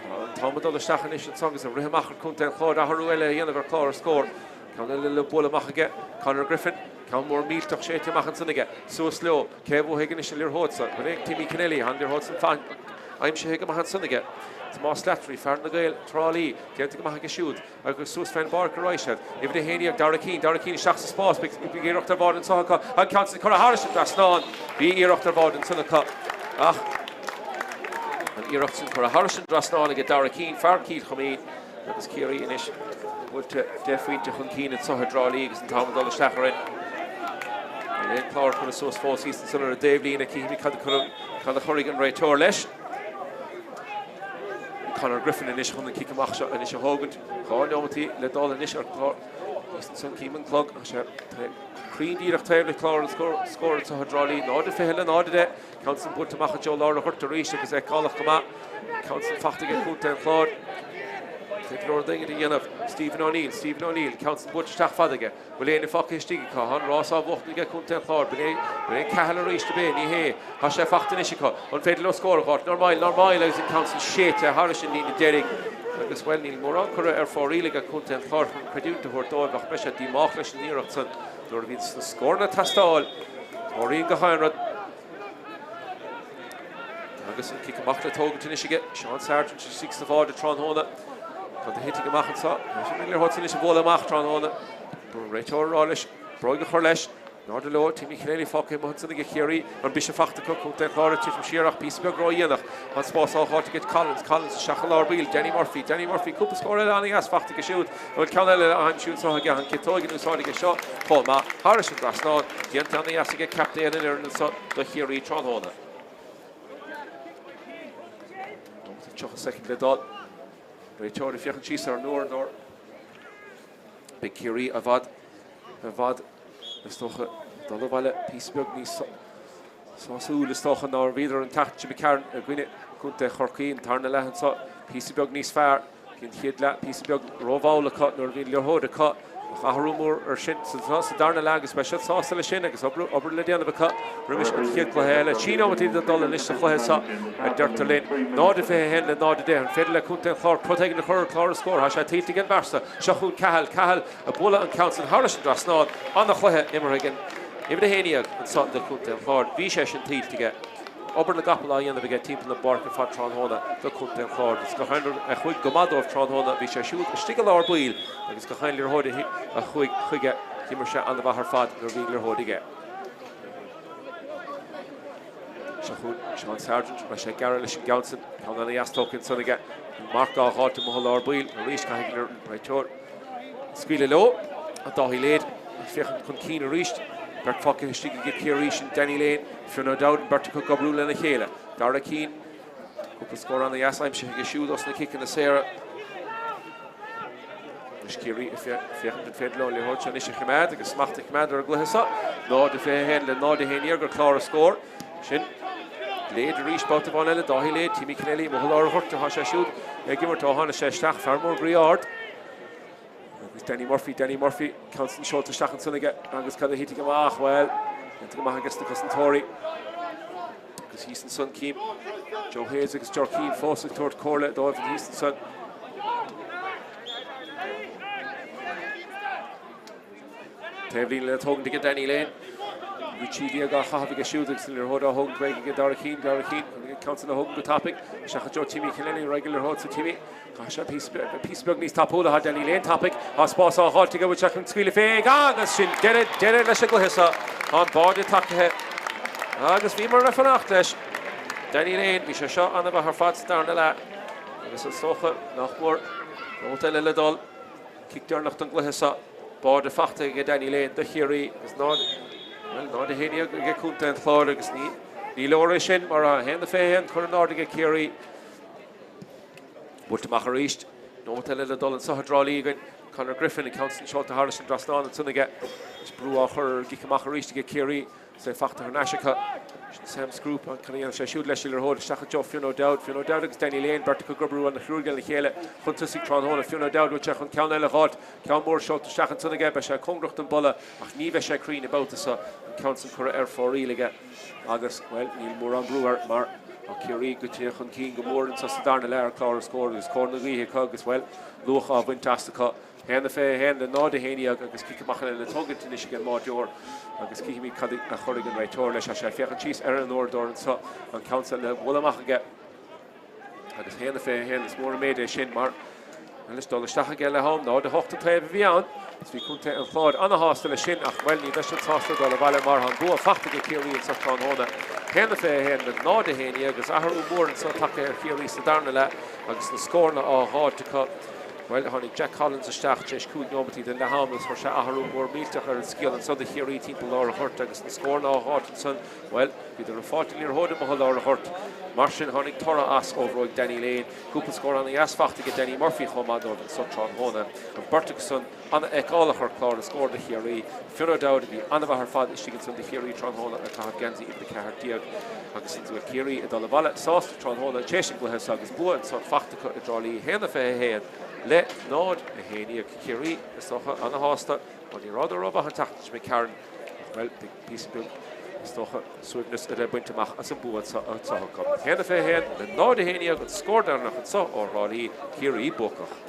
Tá an t-am ag dul isteach anois anso agus ag rith amach ar Chontae an Chláir athrú eile a dhéanamh ar chlár an scóir. Ceann eile le bualadh amach aige, Conor Griffin. Ceann mór millteach séidte amach ansan aige. Suas leo. Cé a bhuafaidh anois an liathróid san? An é Timmy Kennelly? Tá an liathróid san aimsithe go maith ansan aige. Tomás Slattery, fear na Gael, Trá Lí, déanta go maith aige siúd agus suas fén bpáirc ar aghaidh siad. Uimhir 11, Dara Keane, Dara Keane isteach sa spás. Beidh iarracht ar bháide anso acu. An ceann san curtha thairis an dtrasnán. Bhí iarracht ar bháide ansan acu ach an iarracht san curtha thairis an dtrasnán aige Dara Keane, fear Chill Chuimín. Agus Ciarraí anois buailte 10 phointe chun cinn anso i dTrá Lí agus an t-am ag dul isteach orainn. Níl aon chlár curtha suas fós thíos ansan ar an dtaobhlíne. Cífimid cad a chuirfidh an réiteoir leis. Conor Griffin anois chun an cic amach seo anois a thógaint. 2 neomataí le dul anois ar chlár. Thíos ansan cím an clog. Tá sé. cruinn díreach taobh le clár an scóir anseo i dTrá Lí, 0-20 le 0-10. Ceann san buailte amach i dtreo lár an ghoirt arís agus fheiceálach go maith an ceann san fachta aige contae an Chláir. Féidir go leor daoine a dhéanamh. Stephen O'Neill, Stephen O'Neill, ceann san buailte isteach fada aige. Bhfuil éinne fágtha istigh acu? Tá an rás á bhuachtaint aige contae an Chláir. B'in é, b'in é Cahill arís, ab é? Ní hé. Tá sé fachta anois acu. An féidir leo scór a dh'fháilt? Nár mhoill, nár mhoill agus an ceann san séidte thairis an líne deiridh. Agus, bhuel, níl mórán curtha ar fóraoil aige contae an Chláir chun creidiúint a thabhairt dóibh ach beidh sé díomách leis an iarracht san nuair a bhíonns na scóranna ag teastáil. Tarlaíonn gach aon rud. Agus an cic amach le tógaint anois aige Seán Sargent istigh sa bháide tráthnóna. Cad a thitfidh amach anseo? Tá sé an liathróid sin anois a bhualadh amach tráthnóna. An réiteoir ag rá leis bróig a chur leis. In airde leo, Timmy Kennelly fágtha amuigh ansan aige Ciarraí. An bise fachta acu, Contae an Chláir ag titim siar ach píosa beag ródhéanach. Tá an spás á dh'fháilt aige Collins, Collins isteach i lár baill. Danny Murphy, Danny Murphy, cúpla scór eile an-dheas fachta aige siúd. An bhfuil ceann eile á aimsiú anseo aige? An chiotóig in úsáid aige seo chomh maith. Thairis an dtrasnán, déanta an-dheas aige captaen an fhoireann anseo do Chiarraí tráthnóna. Nóiméad 30 soicind le dul. Réiteoir ag féachaint síos ar an uaireadóir. Beidh Ciarraí i bhfad, i bhfad, is dócha, dul abhaile píosa beag níos sásúil is dócha ná a bhíodar an tseachtain seo imigh tharainn i gcoinne Contae Chorcaí, an tarna leath anseo píosa beag níos fearr. Bhí an chéad leath píosa beag rómhall acu nuair a bhí an liathróid acu ach athrú mór ar sin sa darna leath agus beidh siad sásta leis sin agus obair le déanamh acu roimis an chéad chluiche eile. 3 nóiméad le dul anois sa chluiche seo a deirtear linn. 0-21 le 0-10. An féidir le Contae an Chláir crot éigin a chur ar chlár an scóir? Tá sé tuillte ag an bhfear seo. Seo chugainn Cahill. Cahill ag bualadh an ceann san thairis an dtrasnán. An-chluiche imeartha ag an uimhir 11 anso do Chontae an Chláir. Bhí sé sin tuillte aige. Obair na gcapall á dhéanamh aige timpeall na páirce ar fad tráthnóna do Chontae an Chláir. Agus gach aon rud a chuaigh go maith dóibh tráthnóna, bhí sé siúd istigh i lár baill agus gach aon liathróid a chuaigh chuige, d'imir sé an-mhaith ar fad nuair a bhí an liathróid aige. Seo chugainn Seán Sargent, raibh sé ag gearradh leis an gceann san, ceann ana-dheas tógtha ansan aige. An marc á dh'fháilt amuigh i lár baill arís, caithfidh an réiteoir scaoileadh leo. Dáithí Lane ag féachaint chun cinn arís. Beirt fágtha istigh aige Ciarraí, sin Danny Lane, Fionn O'Dowd, an bheirt acu ag oibriú lena chéile. Dara Keane, cúpla scór ana-dheas aimsithe aige siúd os na ciceanna saora. Anois Ciarraí ag féachaint an féidir leo an liathróid seo anois a choimeád agus smacht a choimeád ar an gcluiche seo. 0-21 le 0-11 ar chlár an scóir. Sin Lane arís babhta amháin eile, Dáithí Lane, Timmy Kennelly, amuigh i lár an ghoirt atá sé siúd ag imirt ó tháinig sé isteach, fear mór groí ard. Agus Danny Murphy, Danny Murphy, ceann san seolta isteach ansan aige agus cad a thitfidh amach? Bhuel, déanta go maith aige sna cosantóirí. Agus thíos ansan cím Joe Hayes agus Ger Keane fós ag tabhairt comhairle dóibh thíos ansan. Taobhlíne le tógaint aige Danny Lane. Bhí 13 á chaitheamh aige siúd agus an liathróid á thógaint uaidh aige Dara Keane, Dara Keane, an ceann san a thógaint go tapaidh. Isteach i dtreo Timmy Kennelly, ar aghaidh an liathróid sa Timmy. Caithfidh sé píosa beag níos tapúla, tá Danny Lane tapaidh, tá spás á dh'fháilt aige, bhfuil sé chun scaoileadh fé agus sin deireadh, deireadh leis an gcluiche seo. Tá an báide tacaithe agus bhíomar ag fanacht leis. Danny Lane, bhí sé seo an-mhaith ar fad sa darna leath agus is dócha nach mór nóiméad eile le dul. Cic deireanach don gcluiche seo. Báide fachta aige Danny Lane do Chiarraí agus 0, bhuel, 0-11 aige Contae an Chláir agus ní, ní leor é sin mar 1-21 curtha in airde aige Ciarraí. Buailte amach arís. Nóiméad eile le dul anseo i dTrá Lí againn. Conor Griffin, an ceann san seolta thairis an dtrasnán ansan aige. Is brú á chur ar an gcic amach arís aige Ciarraí. Is é fachta thar n-ais acu. Sin Sam Scroop, an cad a dhéanfaidh sé siúd leis an liathróid isteach i dtreo Fionn O'Dowd. Fionn O'Dowd agus Danny Lane, beirt acu ag oibriú ana-chruaidh lena chéile chun tosaigh tráthnóna. Fionn O'Dowd, bhfuil sé chun ceann eile a dh'fháilt? Ceann mór seolta isteach ansan aige. Beidh sé cóngarach don bpolla ach ní bheidh sé cruinn an babhta seo. An ceann san curtha ar fóraoil aige. Agus, bhuel, níl mórán brú air mar tá Ciarraí gaibhte chun cinn go mór anseo sa darna leath ar chlár an scóir agus cóir na gaoithe acu agus, bhuel, luach á bhaint as acu. 1-21 le 0-11 agus cic amach eile le tógaint anois ag an mbáideoir agus cífimid cad a chuirfidh an réiteoir leis. Tá sé ag féachaint síos ar an uaireadóir anseo, an ceann seo le bualadh amach aige agus 1-21, is mór an méid é sin mar anois dul isteach aige le ham, 0-8 an taobh a bhí ann agus bhí contae an Chláir ana-shásta leis sin ach, bhuel, ní bheidh siad sásta dul abhaile mar tá an bua fachta ag Ciarraí anseo tráthnóna. 1-21 le 0-11 agus athrú mór anseo tagtha ar Chiarraí sa darna leath agus na scóranna á dh'fháilt acu. Bhuel, tháinig Jack Collins isteach tar éis 5 nóimeataí den leath-am agus chuir sé athrú mór millteach ar an scéal ansan do Chiarraí timpeall lár an ghoirt agus na scóranna á dh'fháilt ansan, bhuel, bhíodar ag fáilt an liathróid amuigh i lár an ghoirt. Mar sin, tháinig toradh as ó bhróig Danny Lane. Cúpla scór ana-dheas fachta aige Danny Murphy chomh maith dóibh anso tráthnóna. An beirt acu san an-fheiceálach ar chlár na scór do Chiarraí. Fionn O'Dowd a bhí an-mhaith ar fad istigh ansan do Chiarraí tráthnóna ag caitheamh geansaí uimhir 14 agus bhuel Ciarraí ag dul abhaile sásta tráthnóna tar éis an gcluiche so agus bua ansan fachta acu i dTrá Lí 1-21 le 0-11. Ciarraí is dócha ana-shásta mar ní rabhadar rómhaith an tseachtain seo imigh tharainn ach bhuel beidh píosa beag is dócha suaimhneas le baint amach as an bua seo acu. 1-21 le 0-11 an scór deireanach anso ó Thrá Lí, Ciarraí buacach.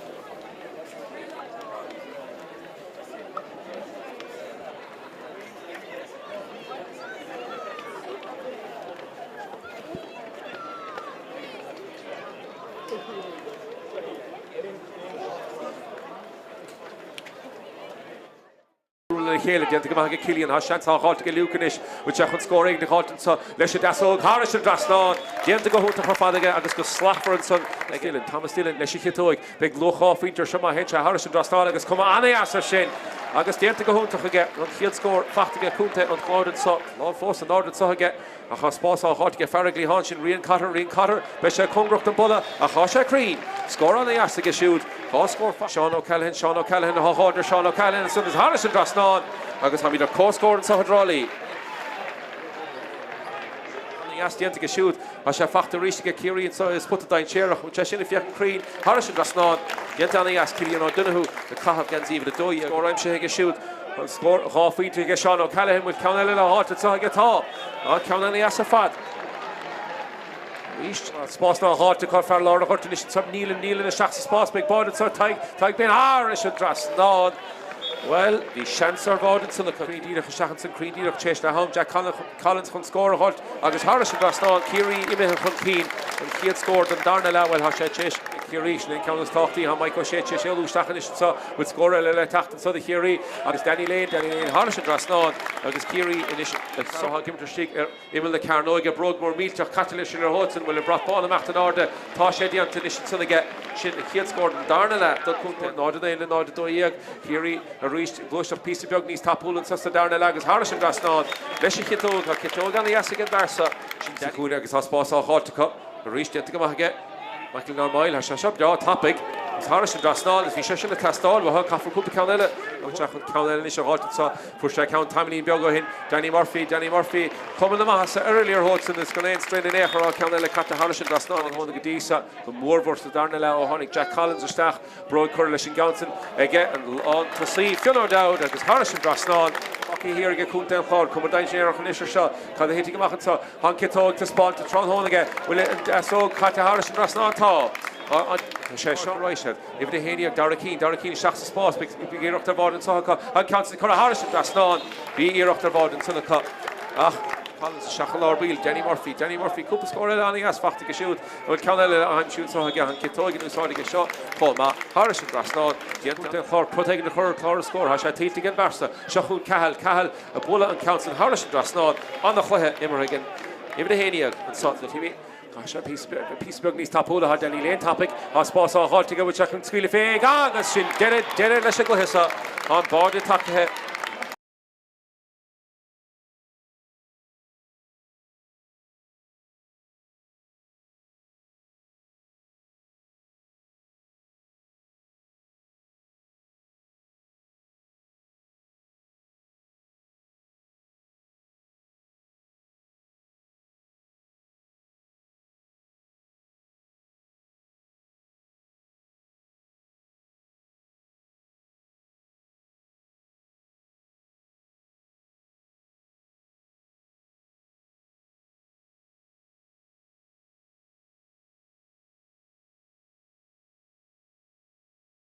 Le chéile, déanta go maith aige Cillian. Tá seans á dh'fháilt aige Luke anois. Bhfuil sé chun scór éigin a dh'fháilt anso leis an deasóg thairis an dtrasnán. Déanta go hiontach ar fad aige agus go slachtmhar ansan ag Dillon. Thomas Dillon leis an chiotóig. Beidh luach 2 phointe ar seo má théann sé thairis an dtrasnán agus cuma an-dheas air sin agus déanta go hiontach aige. An chéad scór fachta aige contae an Chláir anso. Lámh fós in airde anso aige. Ach tá spás á dh'fháilt aige fear an gcliatháin sin, Rian Cotter, Rian Cotter, beidh sé cóngarach don bpolla, ach tá sé cruinn! Scór ana-dheas aige siúd. 2 scór fachta. Seán O'Callaghan, Seán O'Callaghan, tá dhá ar Seán O'Callaghan ansan is thairis an dtrasnán agus táimid ar comhscór anso i dTrá Lí. Ana-dheas déanta aige siúd. Tá sé fachta arís aige Ciarraí anso i spota dainséarach. Bhfuil sé sin ag féachaint cruinn thairis an dtrasnán. Déanta ana-dheas, Cillian O'Donoghue ag caitheamh geansaí uimhir 12. Scór aimsithe aige siúd. An scór 2 phointe aige Seán O'Callaghan. Bhfuil ceann eile le háit anseo aige? Tá. Tá ceann ana-dheas ar fad. Arís, spás á dh'fháilt acu fear lár an ghoirt anois anseo. Nealon, Nealon isteach sa spás. Beidh báide anseo. Tadhg, Tadhg Beirne thairis an dtrasnán. Bhuel, bhí seans ar bháide ansan acu. Cruinn díreach isteach ansan, cruinn díreach tar éis leath am. Jack Collins chun scór a dh'fháilt agus thairis an dtrasnán. Ciarraí imithe chun cinn. An chéad scór den darna leath. Bhuel, tá sé tar éis Ciarraí. Sin é an ceann is tábhachtaí. Tá Mike O'Shea tar éis éalú isteach anois anseo. Bhfuil scór eile le teacht anso do Chiarraí agus Danny Lane, Danny Lane thairis an dtrasnán agus Ciarraí anois ag seo ag imirt istigh ar imeall na cearnóige. Bróg mór millteach caite leis an liathróid san. Bhfuil an brat bán imeacht in airde? Tá sé déanta anois ansan aige. Sin an chéad scór den darna leath do Chontae 0-9 le 0-12. Ciarraí arís ag gluaiseacht píosa beag níos tapúla anso sa darna leath agus thairis an dtrasnán leis an chiotóg. Tá ciotóg ana-dheas ag an bhfear seo. Sin sa chúinne agus tá spás á dh'fháilt acu arís. Déanta go maith aige. Michael Normyle, tá sé seo breá tapaidh agus thairis an dtrasnán is bhí sé sin ag teastáil uathu. Caithfear cúpla ceann eile nó sé chun ceann eile anois a dh'fháilt anseo. Fuair sé ceann tamaillín beag ó shin. Danny Murphy, Danny Murphy, cuma na maitheasa ar an liathróid san is gan aon strain in aon chor á ceann eile caite thairis an dtrasnán ó tháinig go dtí seo go mórmhór sa darna leath ó tháinig Jack Collins isteach. Bróig curtha leis an gceann san aige, an lántosaí Fionn O'Dowd agus thairis an dtrasnán. Fágtha thiar aige Contae an Chláir. Cuma dainséarach anois ar seo. Cad a thitfidh amach anseo? Tá an ciotóg taispeánta tráthnóna aige. Bhfuil an deasóg caite thairis an dtrasnán? Tá. Tá sé seo arís. Uimhir 11, Dara Keane. Dara Keane isteach sa spás. Beidh iarracht ar bháide anseo acu. An ceann san curtha thairis an dtrasnán. Bhí iarracht ar bháide ansan acu ach Collins isteach i lár baill. Danny Murphy. Danny Murphy. Cúpla scór eile an-dheas fachta aige siúd. An bhfuil ceann eile á aimsiú anseo aige? An ciotóig in úsáid aige seo chomh maith. Thairis an dtrasnán. Déanta den chlár crot éigin a chur ar chlár an scóir. Tá sé tuillte ag an bhfear seo. Seo chugainn Cahill. Cahill ag bualadh an ceann san thairis an dtrasnán. Ana-chluiche imeartha ag an uimhir 11 anso do Timmy. Tá sé píosa beag níos tapúla. Tá Danny Lane tapaidh. Tá spás á dh'fháilt aige. Bhfuil sé chun scaoileadh fé agus sin deireadh, deireadh leis an gcluiche seo. Tá an báide tagtha.